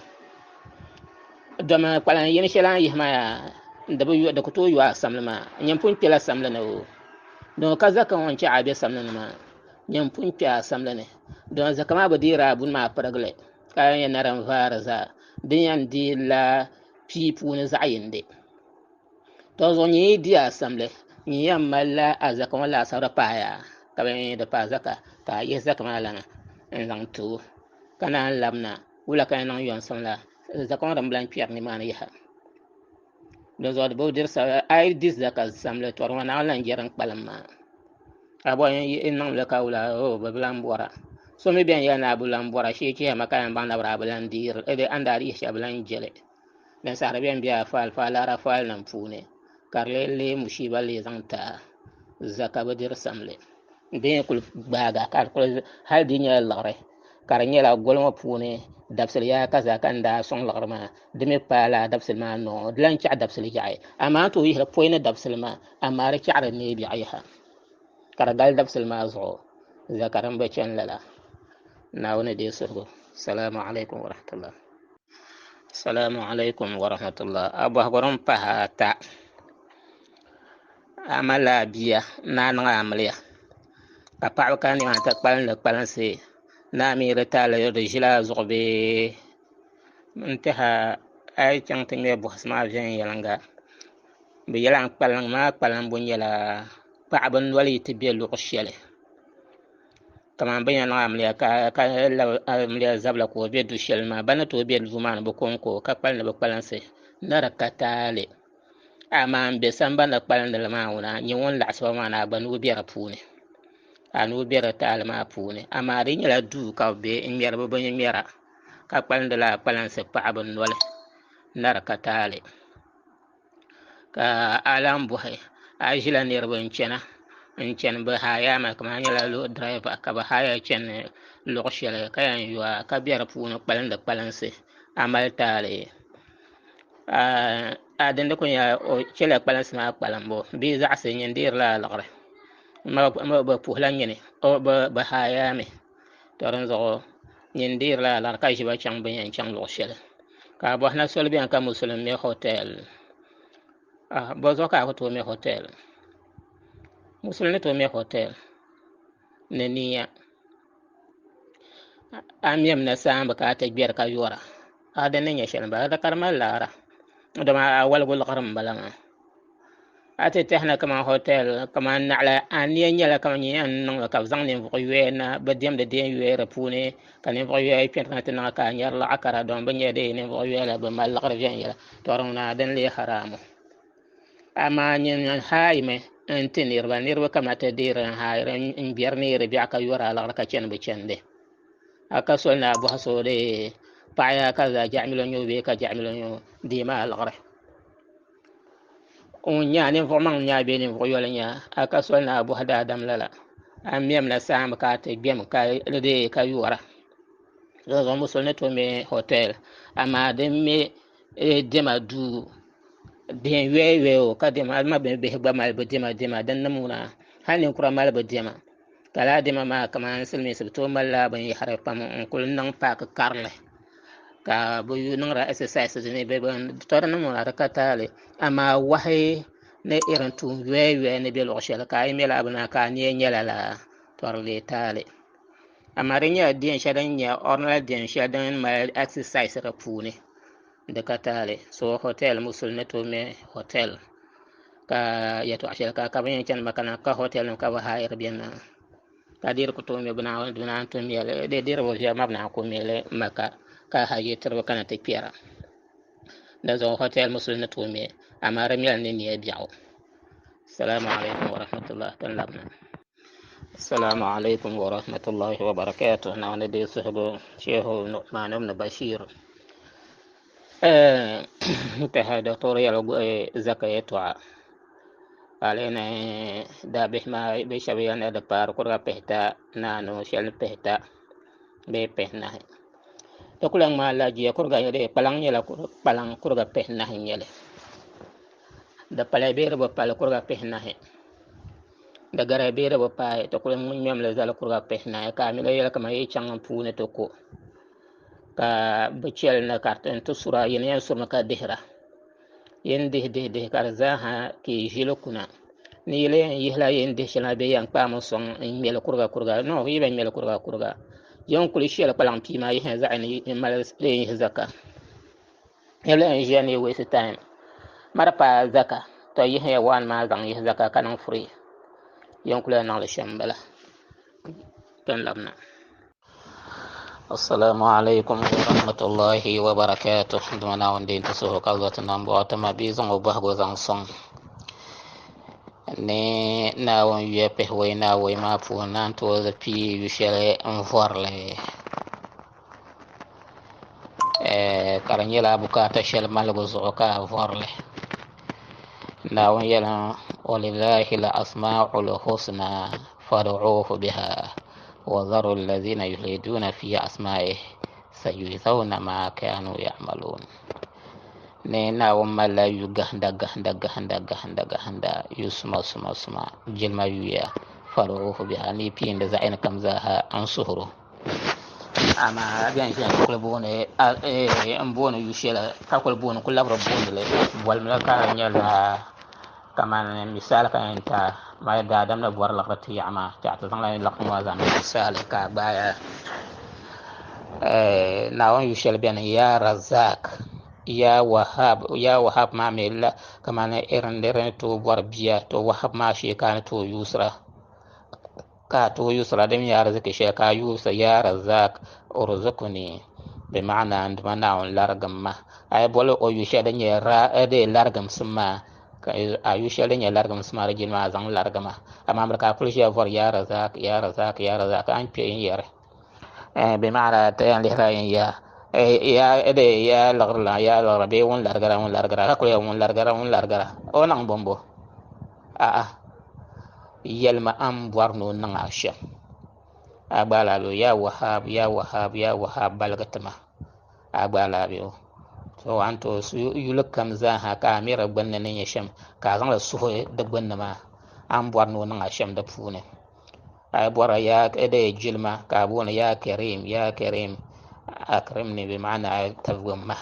Dama kpalan yini shɛli a ni yihi maa yaa, di bi yo, di ku tooi yo a samli maa. Nyin pun kpɛla samli ni o. Don ka zaka ŋɔ n-chɛ a be samli ni maa, nyin pun kpe a samli ni. Don zaka maa bi deeri a buni maa pirigili, ka a yɛn nyɛ narim vaari zaa. Din yɛn deei la pii puuni zaɣ yindi. Tɔ zuɣu nyin yi di a samli, nyin yɛn malila a zaka ŋɔ laasabu di paai a, ka bɛ yɛn di paai zaka, ka a yihi zaka maa lana n-zaŋ ti o, ka naan labina. Wula ka yɛn niŋ yɔnsim la? Zaka ŋɔ din bi lan kpɛri nimaani yaha. Dinzuɣu di bi diri a yi di zaka samli tɔri ŋɔ naawuni lan je din kpalim maa. A bɔri n niŋli ka wula o bi bi lan bɔra. So mi beni yɛli ni a bi lan bɔra shee chiha ma ka yɛn baŋ nabira a bi lan deeri a ni daa yihi shɛli bi lan jeli. Din sahiri beni be a faali faali faalinim puuni ka di lee leei mushiiba lee zaŋ ti a zaka bi diri samli. Bɛ ni kuli gbaagi a ka di kuli hali di nyɛla liɣiri ka di nyɛla goli ŋɔ puuni dabisili yaa ka zaa ka n daa sɔŋ liɣiri maa di mi paai lala dabisili maa noo di lan chaɣi dabisili yaɣi amaa n tooi yihili pɔi ni dabisili maa amaa di chaɣiri neei biɛɣu yaha ka di gali dabisili maa zuɣu zaka din bi chani lala. Naawuni deei suhigu. Salaamu alaikum warahmatullah. Salaamu alaikum warahmatullah. A bɔhigu din pahi ata a malila a bia ni a niŋ amiliya ka paɣaba kana nimaani ti kpalindi kpalinsi ni a mi di taali di ʒila a zuɣu bee n tiɛha a yi chaŋ ti ŋmɛ bɔhisi maa viɛnyɛliŋga bɛ yɛla n kpaliŋ maa kpalimbu nyɛla paɣaba noli yi ti be luɣ shɛli kamani bɛ ni yɛn niŋ amiliya ka labi amiliya zabila ka o be du shɛli maa ba ni tooi be duu maa ni bɛ kɔŋko ka kpalindi bɛ kpalinsi ni di ka taali amaa n be sambani ni kpalindili maa ŋuna nyɛ ŋun laɣisi ba maa ni a gba nuu be di puuni a nuu be di taali maa puuni amaa di nyɛla duu ka bɛ be n ŋmɛri bɛ binŋmɛra ka kpalindi lala kpalinsi paɣaba noli ni di ka taali ka a lahi bɔhi a ʒila niriba n-chana n-chani bɛ haaya maa kamani a nyɛla loori diraiva ka bɛ haaya chani luɣ shɛli ka yɛn yo a ka be di puuni kpalindi kpalinsi a mali taali a dindi ku nyɛla o chɛla kpalinsi maa kpalimbu bee zaɣisi nyin deerila a liɣiri bɛ puhila nyini bɛ haaya mi to dinzuɣu nyin deerila a liɣiri ka ʒi ba chaŋ bɛ ni yɛn chaŋ luɣ shɛli ka a bɔhi na soli beni ka musulim me hotɛl bɔzuɣu ka a ku tooi me hotɛl musulim ni tooi me hotɛl ni niya a mɛm na saamba ka a ti gbɛri ka yɔra a di ni nyɛ shɛli m-bala di ka di mali laara dama a waligu liɣiri m-bala maa a ti tɛhi ni kaman hotɛl kaman naɣila a nia nyɛla kaman nyɛ yɛn niŋli ka bɛ zaŋ ninvuɣ yoya na bɛ diɛmdi deen yoya di puuni ka ninvuɣ yoya kpɛrina ti niŋ ka a nyari liɣa kara dɔn bɛ nyɛ dee ninvuɣ yoya la bɛ mali liɣiri viɛnyɛla tɔ di ŋuna din lee haraamu amaa nyin haayimi n-ti niriba niriba kamina ti deeri n haayiri n-gbɛri neeri biɛɣu ka yɔri a liɣiri ka chani bɛ chandi a ka soli ni a bɔhi so dee paɣa yaa ka zaa jaɣimilo n-nyɛ o bee ka jaɣimilo n-nyɛ o deemi a liɣiri ŋun nyɛ a ninvuɣ maŋ n-nyɛ a bee ninvuɣ yoli n-nyɛ a a ka soli ni a bɔhi daadam lala a mɛmla saamba ka a ti gbɛm ka deei ka yɔra dinzuɣu musulimi ni tooi me hotɛl amaa din me diɛma duu Diɛn yoya yoya o ka diɛma a ma bihi gba mali bi diɛma diɛma din nim ŋuna hali ninkura mali bi diɛma ka laa diɛma maa kamani silmiinsi bi tooi malila binyahari pam n kuli niŋ paaki karili ka bi niŋdila ɛsɛsais dini to di niŋ ŋuna di ka taali amaa wahi ni irin tuun yoya yoya ni bɛ luɣu shɛli ka a yi mɛ laa bini maa ka a nia nyɛla laa to di lee taali amaa di nyɛla diɛn shɛli din nyɛ ɔridinal diɛn shɛli din mali ɛsɛsais di puuni Di ka taali so hotel musul ni tooi mɛ hotel ka yɛltɔɣa shɛli ka ka bi yɛn chani maka na ka hotel nim ka bi hayiri biɛni maa ka diri ku tooi mɛ bi naan tooi mɛli di diri bi viɛli maa bi naan ku mɛli maka ka haji tiriba kana ti kpɛra di zuɣu hotel musul ni tooi mɛ amaa di mɛli ni niya biɛɣu salamu alaikum warahmatullah tin labina Assalamu alaikum wa rahmatullahi wa barakatuh. Naawuni deei suhigu Shehu Nu'man ibn Bashir. N-tɛha Doctor yɛligu zaka yɛtɔɣa ka a lihi ni daabihi maa bɛ shɛba yɛli ni di paari kuriga pihita ni anu shɛli ni pihita bee pihinahi. Di ku lahi ŋmaai la jia kuriga kpalaŋ nyɛla kpalaŋ kuriga pihinahi n-nyɛ li. Di pala bee di bi pali kuriga pihinahi. Di gari bee di bi paai ti kuli ŋmɛmli zali kuriga pihinahi ka a mi yɛli kamani yi chaŋ puuni ti ko ka bi chɛli ni ka n ti sura yini yɛn surimi ka dihira yin dihi dihi dihi ka di zaaha ka yi ʒili kuna ni yi lee yɛn yihila yin dihi shɛli maa bee yɛn kpaami sɔŋ n ŋmɛli kuriga kuriga no yi bɛn ŋmɛli kuriga kuriga yin kuli shɛli kpalaŋ pii maa yihi zaɣ yini n mali lee yihi zaka Niriba n ʒiya ni waste time mara paai zaka to yihiya waan maa zaŋ yihi zaka ka niŋ free yin kuli niŋli shɛm bala tin labina. Assalamu alaikum wa rahmatullahi wa barakatuh. Duma Naawuni din ti suhu ka zɔti nambɔɣu ti ma bia zaŋ o bɔhigu zaŋ sɔŋ ni Naawuni yuya pihiwɔi ni awɔi maa puuni naan tooi di pii yu shɛli n-vɔri li ka di nyɛla bukaata shɛli maligu zuɣu ka a vɔri li. Naawuni yɛlimi walillahi l-asma'ul husna fad'uuhu biha wa dharu alladhina yulhiduna fi asma'ihi sayujzawna ma kanu ya'malun. Ni Naawuni malila yu gahinda gahinda gahinda gahinda gahinda yu suma suma suma jilima yuya fad'uuhu biha ni yi piindi zaɣ yini kam zaaha n suhiro. Amaa bɛn ʒiya kuli booni n booni yu shɛli ka kuli booni ku labiri booni li bolimli ka di nyɛla kamani misali ka yɛn ta mali daadam ni bɔri liɣiri ti yaɣa maa ka ti zaŋla liɣiri maa zaŋ niŋ misali ka a gbaaya Naawuni yu shɛli bɛni ya Razak ya Wahab ya Wahab maa mi la kamani irin di ni tooi bɔri bia to Wahab maa shee ka a ni tooi yuusira ka a tooi yuusira din nyɛ ariziki shɛli ka a yuusa ya Razak urzukuni bi maana n Duuma Naawuni larigim ma a yi boli o yu shɛli din nyɛ ra de larigimsim maa ka a yu shɛli din nyɛ larigimsim maa di jilima a zaŋ larigi ma amaa miri ka a kuli ʒiya vɔri ya Razak ya Razak ya Razak a ni kpe n yɛri bi maana ti yɛn lihira yin ya ya de ya liɣiri la ya liɣiri bee ŋun larigira ŋun larigira ka kuli yɛli ŋun larigira ŋun larigira o niŋ bɔmbo a'a yɛlima a ni bɔri ni o niŋ a shɛm a gba alaafee ya Wahab ya Wahab ya Wahab baligi ti ma a gba alaafee to a ni tooi su yuli kam zaaha ka a mi di gbunni ni nyɛ shɛm ka a zaŋli suhi di gbunni maa a ni bɔri ni o niŋ a shɛm di puuni a yi bɔra ya de jilima ka a booni ya Karim ya Karim akrimni bi maana a tibigi ma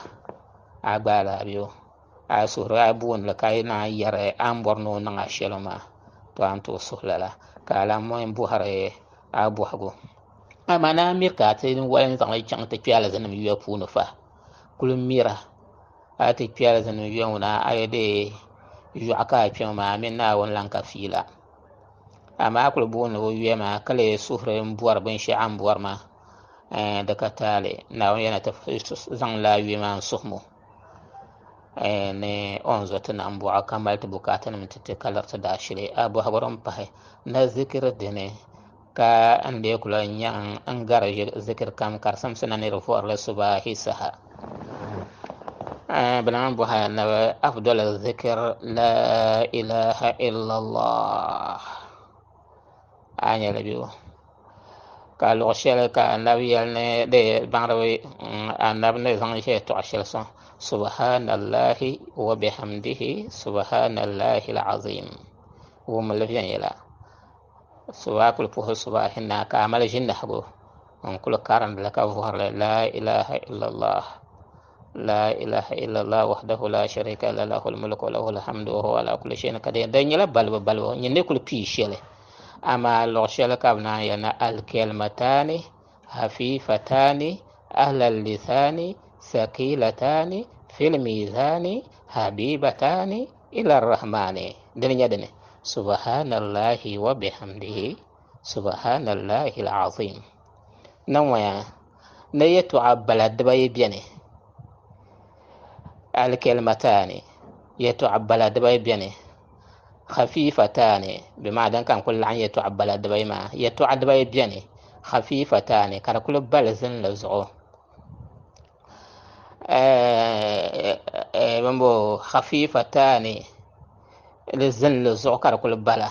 a gba alaafee a suhuri a booni li ka yi naan yɛri a ni bɔri ni o niŋ a shɛli maa, to a ni tooi suhi lala, ka a lan mɔi m-bɔhiri a bɔhigu. Amaa ni a miri ka a ti wali n-zaŋ li chaŋ ti kpe alizinnim yuya puuni fa, kul mira a ti kpe alizinnim yuya ŋɔ ni a yi deei yɔɣu ka a kpɛmi maa, a mini Naawuni lan ka fiila. Amaa a kul booni o yuya maa ka lee suhiri m-bɔri binshɛɣu a ni bɔri maa, di ka taali. Naawuni yɛn na ti zaŋla a yuya maa n-suhim o. Ni o ni zo ti nambɔɣu ka mali ti bukaatanim ti ti ka liri ti daashili. A bɔhigu din pahi na zikiri dini ka n lee ku lan nyaŋ n gari zikiri kam ka di simsi na ni di vuhirili subahi saha. Bɛ lan bɔhi Anabi afdal zikir la ilaha illallah. A nyɛla bɛ o. Ka luɣ shɛli ka anabi yɛli ni di baŋdiba anabi ni zaŋ yɛtɔɣ shɛli sɔŋ, Subhanallahi wa bihamdihi subhanallahi al-azim. Wummi li viɛnyɛla. So a kul puhi subahi naa ka a mali ʒinahigu n-kul karindi li ka vuhiri li, La ilaha illallah, la ilaha illallah wahdahu la sharika lah, lahul mulku wa lahul hamdu wa huwa ala kulli shay'in qadir. Di nyɛla balibu balibu, nyin ni kul pii shɛli. Amaa luɣ shɛli ka bɛ naan yɛli ni alkalimatani hafifatani ahlal lisani sakilatani fil mizani habibatani ila rahmani. Dini nyɛ dini? Subhanallahi wa bihamdihi subhanallahi al-azim. Niŋ ŋɔya ni yɛtɔɣa bala dibayi beni. Alkalimatani yɛtɔɣa bala dibayi beni. Khafifatani, bɛ maana din ka n kuli laɣim yɛtɔɣa bala dibayi maa, yɛtɔɣa dibayi beni, khafifatani, ka di kuli bali zinli zuɣu. Bimbo khafifatani di zinli zuɣu ka di kuli bala,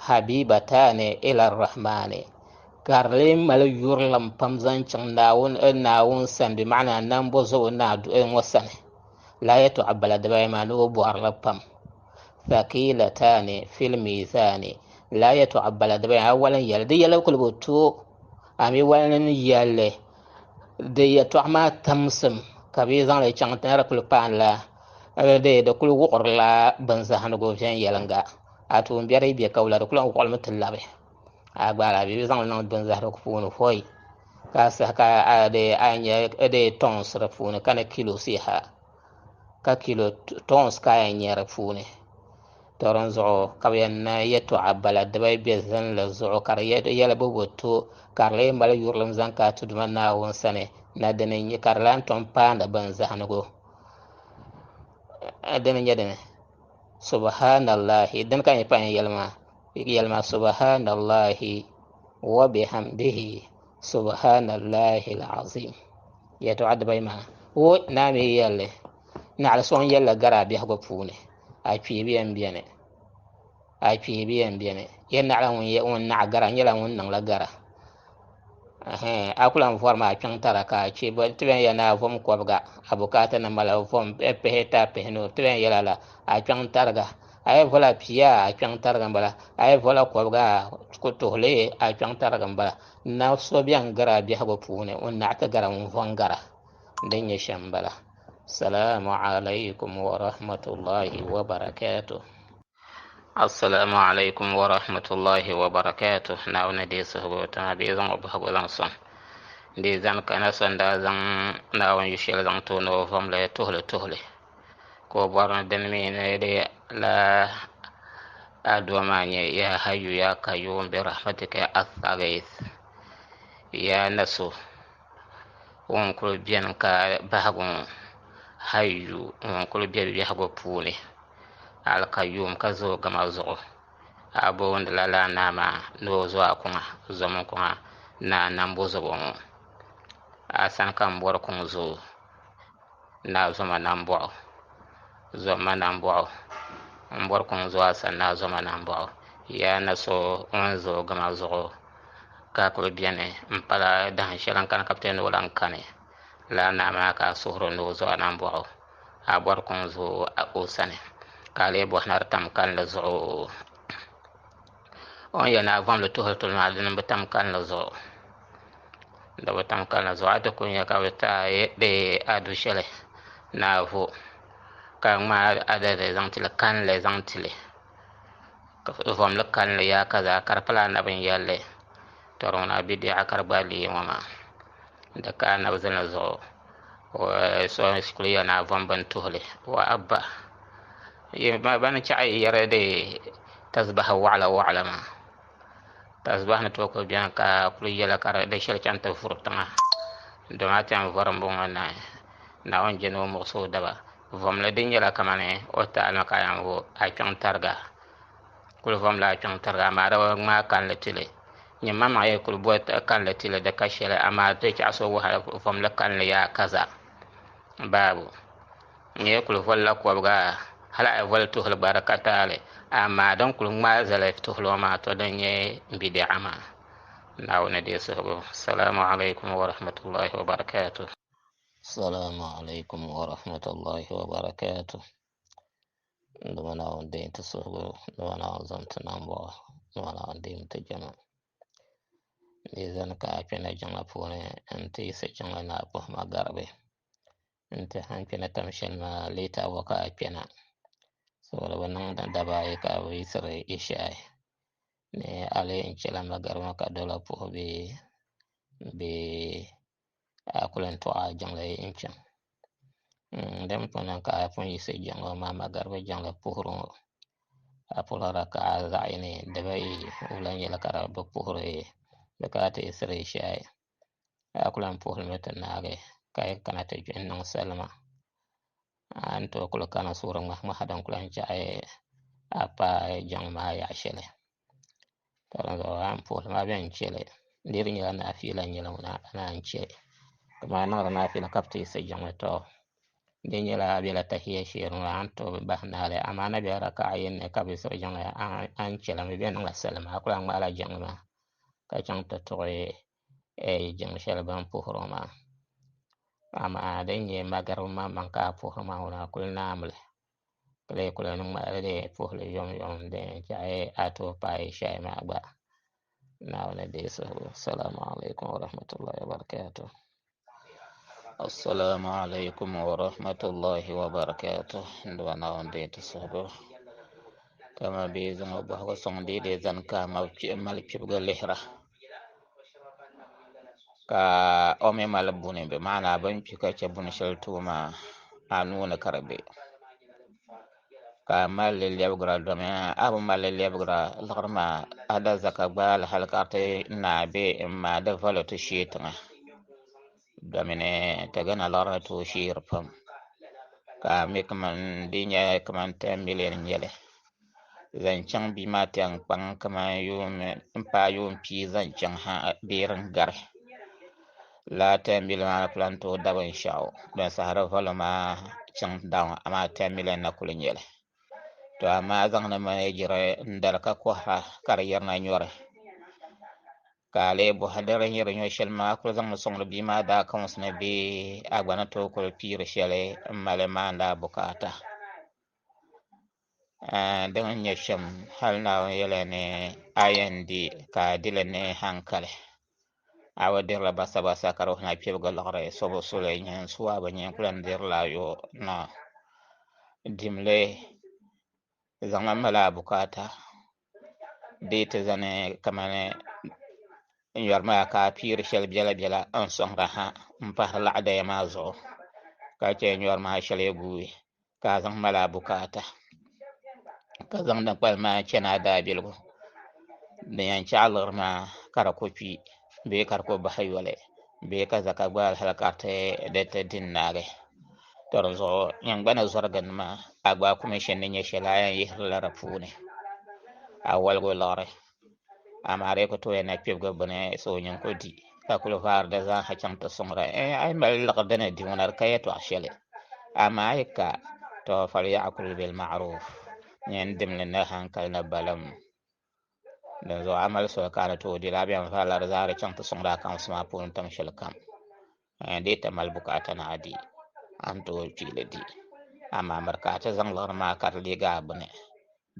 habibatani ila rahmani, ka di lee mali yurilim pam zaŋ chaŋ Naawuni sani, bɛ maana nambo zuɣu naa ŋɔ sani. La yɛtɔɣa bala dibayi maa ni o bɔrili pam. Thaqilatani fil mizani. La yɛtɔɣa bala dibayi maa wali n-yɛli di yɛlibu kuli bi tooi a mi wali ni yɛlli di yɛtɔɣa maa tamsim ka bɛ zaŋli chaŋ ti na di kuli paanila di di kuli wuɣirila binzahindigu viɛnyɛliŋga. A tuumbiɛri yi be ka wula di kuli lahi wuɣilimi ti labi. A gba la bɛ zaŋli niŋ binzahindigu puuni hoi. Ka saha ka a de a nya de tons di puuni ka ni kilos yaha ka kilo tons ka a yɛn nya di puuni. To dinzuɣu ka bɛ yɛn niŋ yɛtɔɣa bala dibayi bɛ zinli zuɣu ka di yɛli bɛ bi to ka di lee mali yurilim zaŋ ka ti Duuma Naawuni sani na dini n-nyɛ ka di lahi tom paandi binzahindigu. Dini n-nyɛ dini? Subhanallahi dini ka n yi pahi n yɛli maa yɛli maa Subhanallahi wa bihamdihi Subhanallahi al-azim yɛtɔɣa dibayi maa wo naa mi yɛli li naɣili so n yɛlli gari a biɛhigu puuni a kpee bi yɛn beni a kpee bi yɛn beni yɛn naɣila ŋun naɣi gara nyɛla ŋun niŋla gara a ku lahi vɔrimi a kpiɔŋ tara ka a chɛ ti bɛn yɛli ni a vom kɔbiga a bukaata ni mali vom pihita pihinu ti bɛn yɛli la a kpiɔŋ tariga a yi vola pia a kpiɔŋ tariga n-bala a yi vola kɔbiga tuhili a kpiɔŋ tariga n-bala na so bɛn gari a biɛhigu puuni ŋun naɣi ti gara ŋun vo n-gara din nyɛ shɛm n-bala. Salamu alaykum wa rahmatullahi wa barakatuh. Assalamu alaikum wa rahmatullahi wa barakatuh. Naawuni deei suhigu ti ma bee zaŋ o bɔhigu zaŋ sɔŋ. Di zani ka na so n-daa zaŋ Naawuni yu shɛli zaŋ ti o ni o vom li tuhili tuhili ka o bɔri ni dini mi ni di la adua maa nyɛ ya hayyu ya qayyum bi rahmatika astaghith ya na so ŋun kuli beni ka bahigu ŋɔ hayyu ŋun kuli be biɛhigu puuni Alikayyum ka ʒe o gama zuɣu. A boondila lala naa maa ni o zo a kuŋa, zom n kuŋa ni a nambo zubo ŋɔ. A sani ka m bɔri kuŋ zooi ni a zoma nambɔɣu. Zom ma nambɔɣu. M bɔri kuŋ zooi a sani ni a zoma nambɔɣu. Yaa na so ŋun ʒe o gama zuɣu ka kuli beni m-pala dahin shɛli n-kani ka bɛ ti yɛli ni o lan kani. Lala naa maa ka a suhiri ni o zo a nambɔɣu. A bɔri kuŋ zooi o sani ka a lee bɔhi ni di tam kalinli zuɣu. O ni yɛli ni a vomli tuhili tuli maa dini bi tam kalinli zuɣu. Di bi tam kalinli zuɣu. A ti kuli nya ka bɛ ti a bee a du shɛli ni a vo ka ŋmaai adadi zaŋ ti li kalinli zaŋ ti li. Vomli kalinli yaa ka zaa ka di pala anabi n-yɛli li. Tɔ di ŋuna bidi'a ka di gba leei ŋɔ maa. Di ka anabi zinli zuɣu. So kuli yɛli ni a vom bini tuhili wa abba bani chaɣi yɛri di tasbahi waɣala waɣala maa tasbahi ni tooi kuli biɛni ka kuli yɛla ka di shɛli chaŋ ti vuri tiŋa dama a ti yɛn vori n bɔŋɔ naai Naawuni je ni o muɣisi o daba vomli din nyɛla kamani o taali ka a yɛn vo a kpiɔŋ tariga kuli vomla a kpiɔŋ tariga amaa di ŋmaai kanli tili Nyɛ maŋmaŋ yi kuli boli kanli tili di ka shɛli amaa di chaɣisi o wahala vomli kanli yaa kaza baabu. Nyɛ yi kuli volila kɔbiga hali a yi voli tuhili gba di ka taali amaa din kuli ŋmaai zali tuhili ŋɔ maa to din nyɛ bidi'a maa. Naawuni deei suhigu. Salamu alaikum wa rahmatullahi wa barakatuh. Salamu alaikum wa rahmatullahi wa barakatuh. Dama Naawuni deei ti suhigu, dama Naawuni zaŋ ti nambɔɣu, dama Naawuni deemi ti jɛma. Di zani ka a kpɛna jiŋli puuni nti yiɣisi jiŋli ni a puhi magaribi nti han kpɛna tam shɛli maa leeta bɔ ka a kpɛna saboda bɛ niŋdi daba ayi ka bɛ yiɣisiri ishaai ni a lee n-chɛla magaribi maa ka dola puhi bee a kuli n tuɣi a jiŋli n-chaŋ. Din pun niŋ ka a pun yiɣisi jiŋli maa magaribi jiŋli puhiri ŋɔ a puhirila raka'a zaɣ yini dibayi wula n-nyɛli ka di bi puhiri di kana ti yiɣisiri ishaai a ku lahi puhirimi ti naagi ka yi kana ti niŋ salima a ni tooi kuli kana suhuri ŋmahi ŋmahi din ku lahi chaɣi a paai jiŋli maa yaɣa shɛli. Ka dinzuɣu a ni puhiri maa bɛn chɛ li di di nyɛla naafila n-nyɛ li ŋuna a naan chɛ kaman a niŋdi naafila ka bi ti yiɣisi jiŋli tɔ di nyɛla a bela tahiya shee ŋuna a ni tooi bahi naali amaa a na bela rakaɣa yini ni ka bi yiɣisiri jiŋli a ni chɛ li mi bɛ niŋla salima a ku lahi ŋmaala jiŋli maa ka chaŋ ti tuɣi jiŋ shɛli bɛ ni puhiri o maa amaa din nyɛ magariba maŋmaŋ ka a puhiri maa ŋuna a kuli naami li. Ka lee kuli ni ŋmaligi puhili yomyom din chaɣi a tooi paai shɛli maa gba. Naawuni deei suhigu. Assalamu alaikum wa rahmatullahi wa barakatuh. Assalamu alaikum wa rahmatullahi wa barakatuh. N daba Naawuni deei ti suhigu. Kama bɛ zaŋ o bɔhigu sɔŋ di dee zani ka a mali kpibiga lihira. Ka o mi mali buni bɛ maana bɛ ni kpi ka chɛ buni shɛli ti o maa a nuu ni ka di be. Ka a mali li lɛbigira domi a bi mali li lɛbigira liɣiri maa a da zaka gbaai li hali ka di ti naai bee m-maai di valo ti shee tiŋa domini ti Ghana liɣiri ni tooi sheeri pam ka a mi kaman di nyɛ kaman 10 million n-nyɛ li zaŋ chaŋ bia maa ti yɛn kpaŋ kaman m-paai yuun pia zaŋ chaŋ ha bee din gari lala 10 million maa ni ku lan tooi da binshɛɣu din saha di valo maa chaŋ down amaa 10 million na kuli nyɛli. To amaa a zaŋdi manɛjiri n-dari ka kɔhira ka di yirina nyɔri ka a lee bɔhi di ni yiri nyɔ shɛli maa a kuli zaŋmi sɔŋdi bia maa daa accounts ni bee a gba ni tooi kuli piiri shɛli m-mali maandi a bukaata. Din nyɛ shɛm hali Naawuni yɛliya ni a yɛn di ka a di li ni hankali. A bi dirila basabasa ka di wuhi ni a kpɛbigi liɣiri so bi su li nyɛ n-su a bi nyɛ n-kuli yɛn dirila a yo na. Dimli zaŋmi mali a bukaata di ti zani kamani n yɔri maa ka a piiri shɛli biɛla biɛla n sɔŋdi ha m-pahiri laɣidaya maa zuɣu ka chɛ n yɔri maa shɛli guui ka a zaŋ mali a bukaata ka zaŋ din kpalim maa chani a daabiligu din yɛn chɛ a liɣiri maa ka di ku kpi bee ka di ku bahi yoli bee ka zaka gbaai hali ka di ti di n-naagi. To di zuɣu nyin gba ni zɔrigi nima a gba commission ni nyɛ shɛli a yɛn yihirila di puuni a waligu liɣiri amaa di yi ku tooi yɛn na kpibigi bini so nyin ku di ka kuli vaari di zaaha chaŋ ti sɔŋda a yi mali liɣiri di ni di ŋuna di ka yɛtɔɣ shɛli amaa a yi ka to falyakul bilma'ruf nyin dimli ni hankali ni balim. Dinzuɣu a mali soli ka a ni tooi di li a bɛn vaarila di zaa di chaŋ ti sɔŋdi a kaŋsi maa puuni tam shɛli kam. Di yi ti mali bukaata ni a di, a ni tooi kpi li di. Amaa miri ka a ti zaŋ liɣiri maa ka di leegi a bini.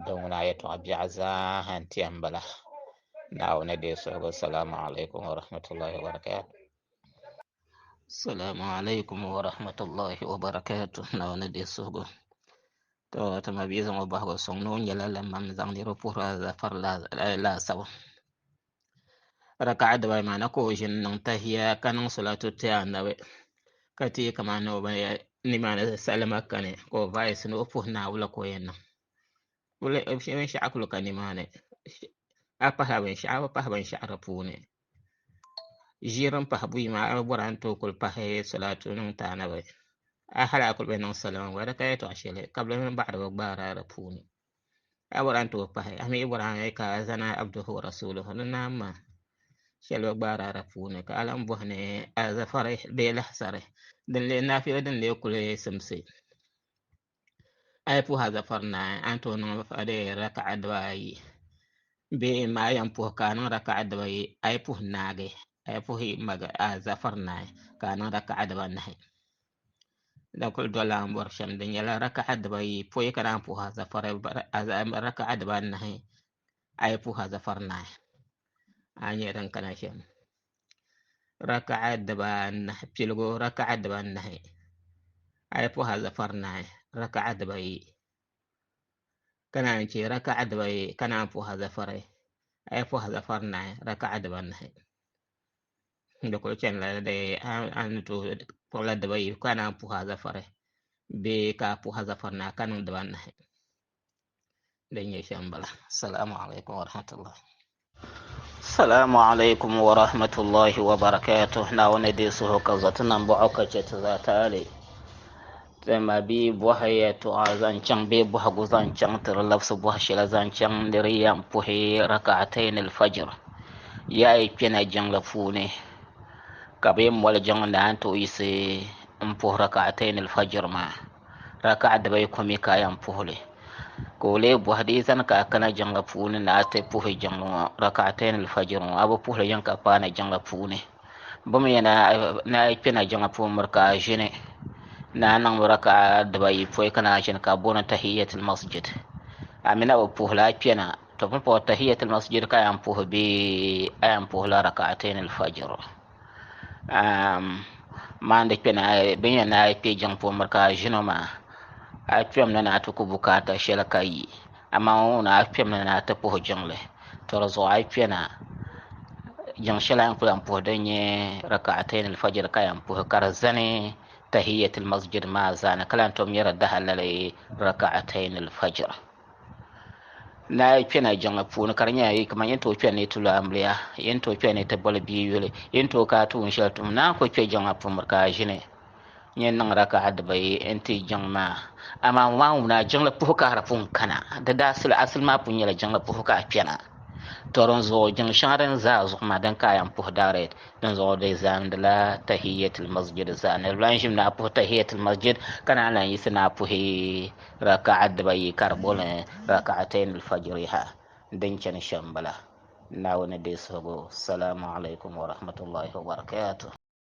Din ŋuna a yɛtɔɣ biɛɣu zaa ha nti yɛn bala. Naawuni deei suhigu. Salamu alaikum wa rahmatullahi wa barakatuh. Salamu alaikum wa rahmatullahi wa barakatuh. Naawuni deei suhigu. To ti ma bia zaŋ o bɔhigu sɔŋ ni o nyɛla lamam zaŋ niriba puhiri Azafar laasabu. Raka'a dibayi maa na ka o ʒini niŋ tahiya ka niŋ salatu ti Annabi ka ti kamani o bi nimaani salima kani ka o vaayisi ni o puhi Naawuni ka o yɛn niŋ. Binshɛɣu kuli ka nimaani a pahila binshɛɣu a bi pahi binshɛɣu di puuni. Ʒiiri m-pahi buyi maa a bi bɔri a ni tooi kuli pahi salatu niŋ ti Annabi a hali a kuli bi niŋ salima gba di ka yɛtɔɣ shɛli kabili mini baɣiri bi gbaari a di puuni. A bɔri a ni tooi pahi a mi yi bɔri a ni ka a zani abduhu wa rasuluhu ni naam maa shɛli bi gbaari a di puuni ka a lan bɔhi ni azafari bee lahasari din lee naafila din lee kuli simsi a yi puhi azafari naai a ni tooi niŋ raka'a dibaayi bee m a yɛn puhi ka a niŋ raka'a dibayi a yi puhi naagi a yi puhi azafari naai ka a niŋ raka'a dibanahi. Di kuli dolila a ni bɔri shɛm di nyɛla raka'a dibayi pɔi ka naan puhi azafari raka'a dibanahi a yi puhi azafari naai a ni nyɛ din kana shɛm. Raka'a dibaanahi piligu raka'a dibaanahi a yi puhi azafari naai raka'a dibayi ka naan chɛ raka'a dibayi ka naan puhi azafari a yi puhi azafari naai raka'a dibaanahi. Di kuli chanila a ni tooi kpuɣila dibayi ka naan puhi azafari bee ka a puhi azafari naai ka niŋ dibaanahi. Din nyɛ shɛm m-bala. Assalamu alaikum wa rahmatullah. Assalamu alaikum wa rahmatullahi wa barakatuh. Naawuni di suhu ka zɔti nambɔɣu ka chɛ ti zaa taali. Ti ma bia bɔhi yɛtɔɣa zaŋ chaŋ bee bɔhigu zaŋ chaŋ ti di labisi bɔhi shɛli zaŋ chaŋ ni di yɛn puhi raka'atayn al-fajr. Yaa yi kpɛna jiŋli puuni ka bɛ yɛn moli jiŋli ni a ni tooi yiɣisi m-puhi raka'atayn al-fajr maa. Raka'a dibayi ko mi ka a yɛn puhi li. Ka o lee bɔhi di yi zani ka a kana jiŋli puuni ni a ti puhi jiŋli ŋɔ raka'atayn al-fajr ŋɔ, a bi puhili yɛn ka paana jiŋli puuni. Bɛ mi yɛn ni a yi kpɛna jiŋli puuni miri ka a ʒini ni a niŋ raka'a dibayi pɔi ka naan ʒini ka booni tahiyyatul masjid. A mi na bi puhili a kpɛna, to pumpɔŋɔ tahiyyatul masjid ka a yɛn puhi bee a yɛn puhila raka'atayn al-fajr. Maandi kpɛna bɛ ni yɛn ni a yi kpɛ jiŋ puuni miri ka a ʒini o maa a kpɛmina ni a ti ku bukaata shɛli ka yi amaa ŋɔ ŋuna a kpɛmina ni a ti puhi jiŋli to di zuɣu a yi kpɛna jiŋ shɛli a ni kuli yɛn puhi din nyɛ raka'atayn al-fajr ka yɛn puhi ka di zani tahiyatul masjid maa zaani ka lan tom nyɛri dahalali raka'atayn al-fajr. Na yi kpɛna jiŋli puuni ka di nyɛla yi kamani yin tooi kpɛni ni ti lo amiliya, yin tooi kpɛni ni ti boli bia yuli, yin tooi ka a tuun shɛli tum, naan ku kpɛ jiŋli puuni miri ka a ʒini nyɛ niŋ raka'a dibayi n-ti jiŋ maa. Amaa ŋɔ maa ŋuna jiŋli puhi ka a di pun kana, di daa asili, asili maa pun nyɛla jiŋli puhi ka a kpɛna. Tɔ dinzuɣu jiŋ shɛŋa din za a zuɣu maa din ka a yɛn puhi direct, dinzuɣu di zaandila tahiyatul masjid zaa. Ni di lan ʒimi ni a puhi tahiyatul masjid ka naan lan yiɣisi ni a puhi raka'a dibayi ka di boli raka'atayn al-fajr ha. Din chani shɛm m-bala. Naawuni deei suhigu. Salamu alaikum wa rahmatullahi wa barakatuh.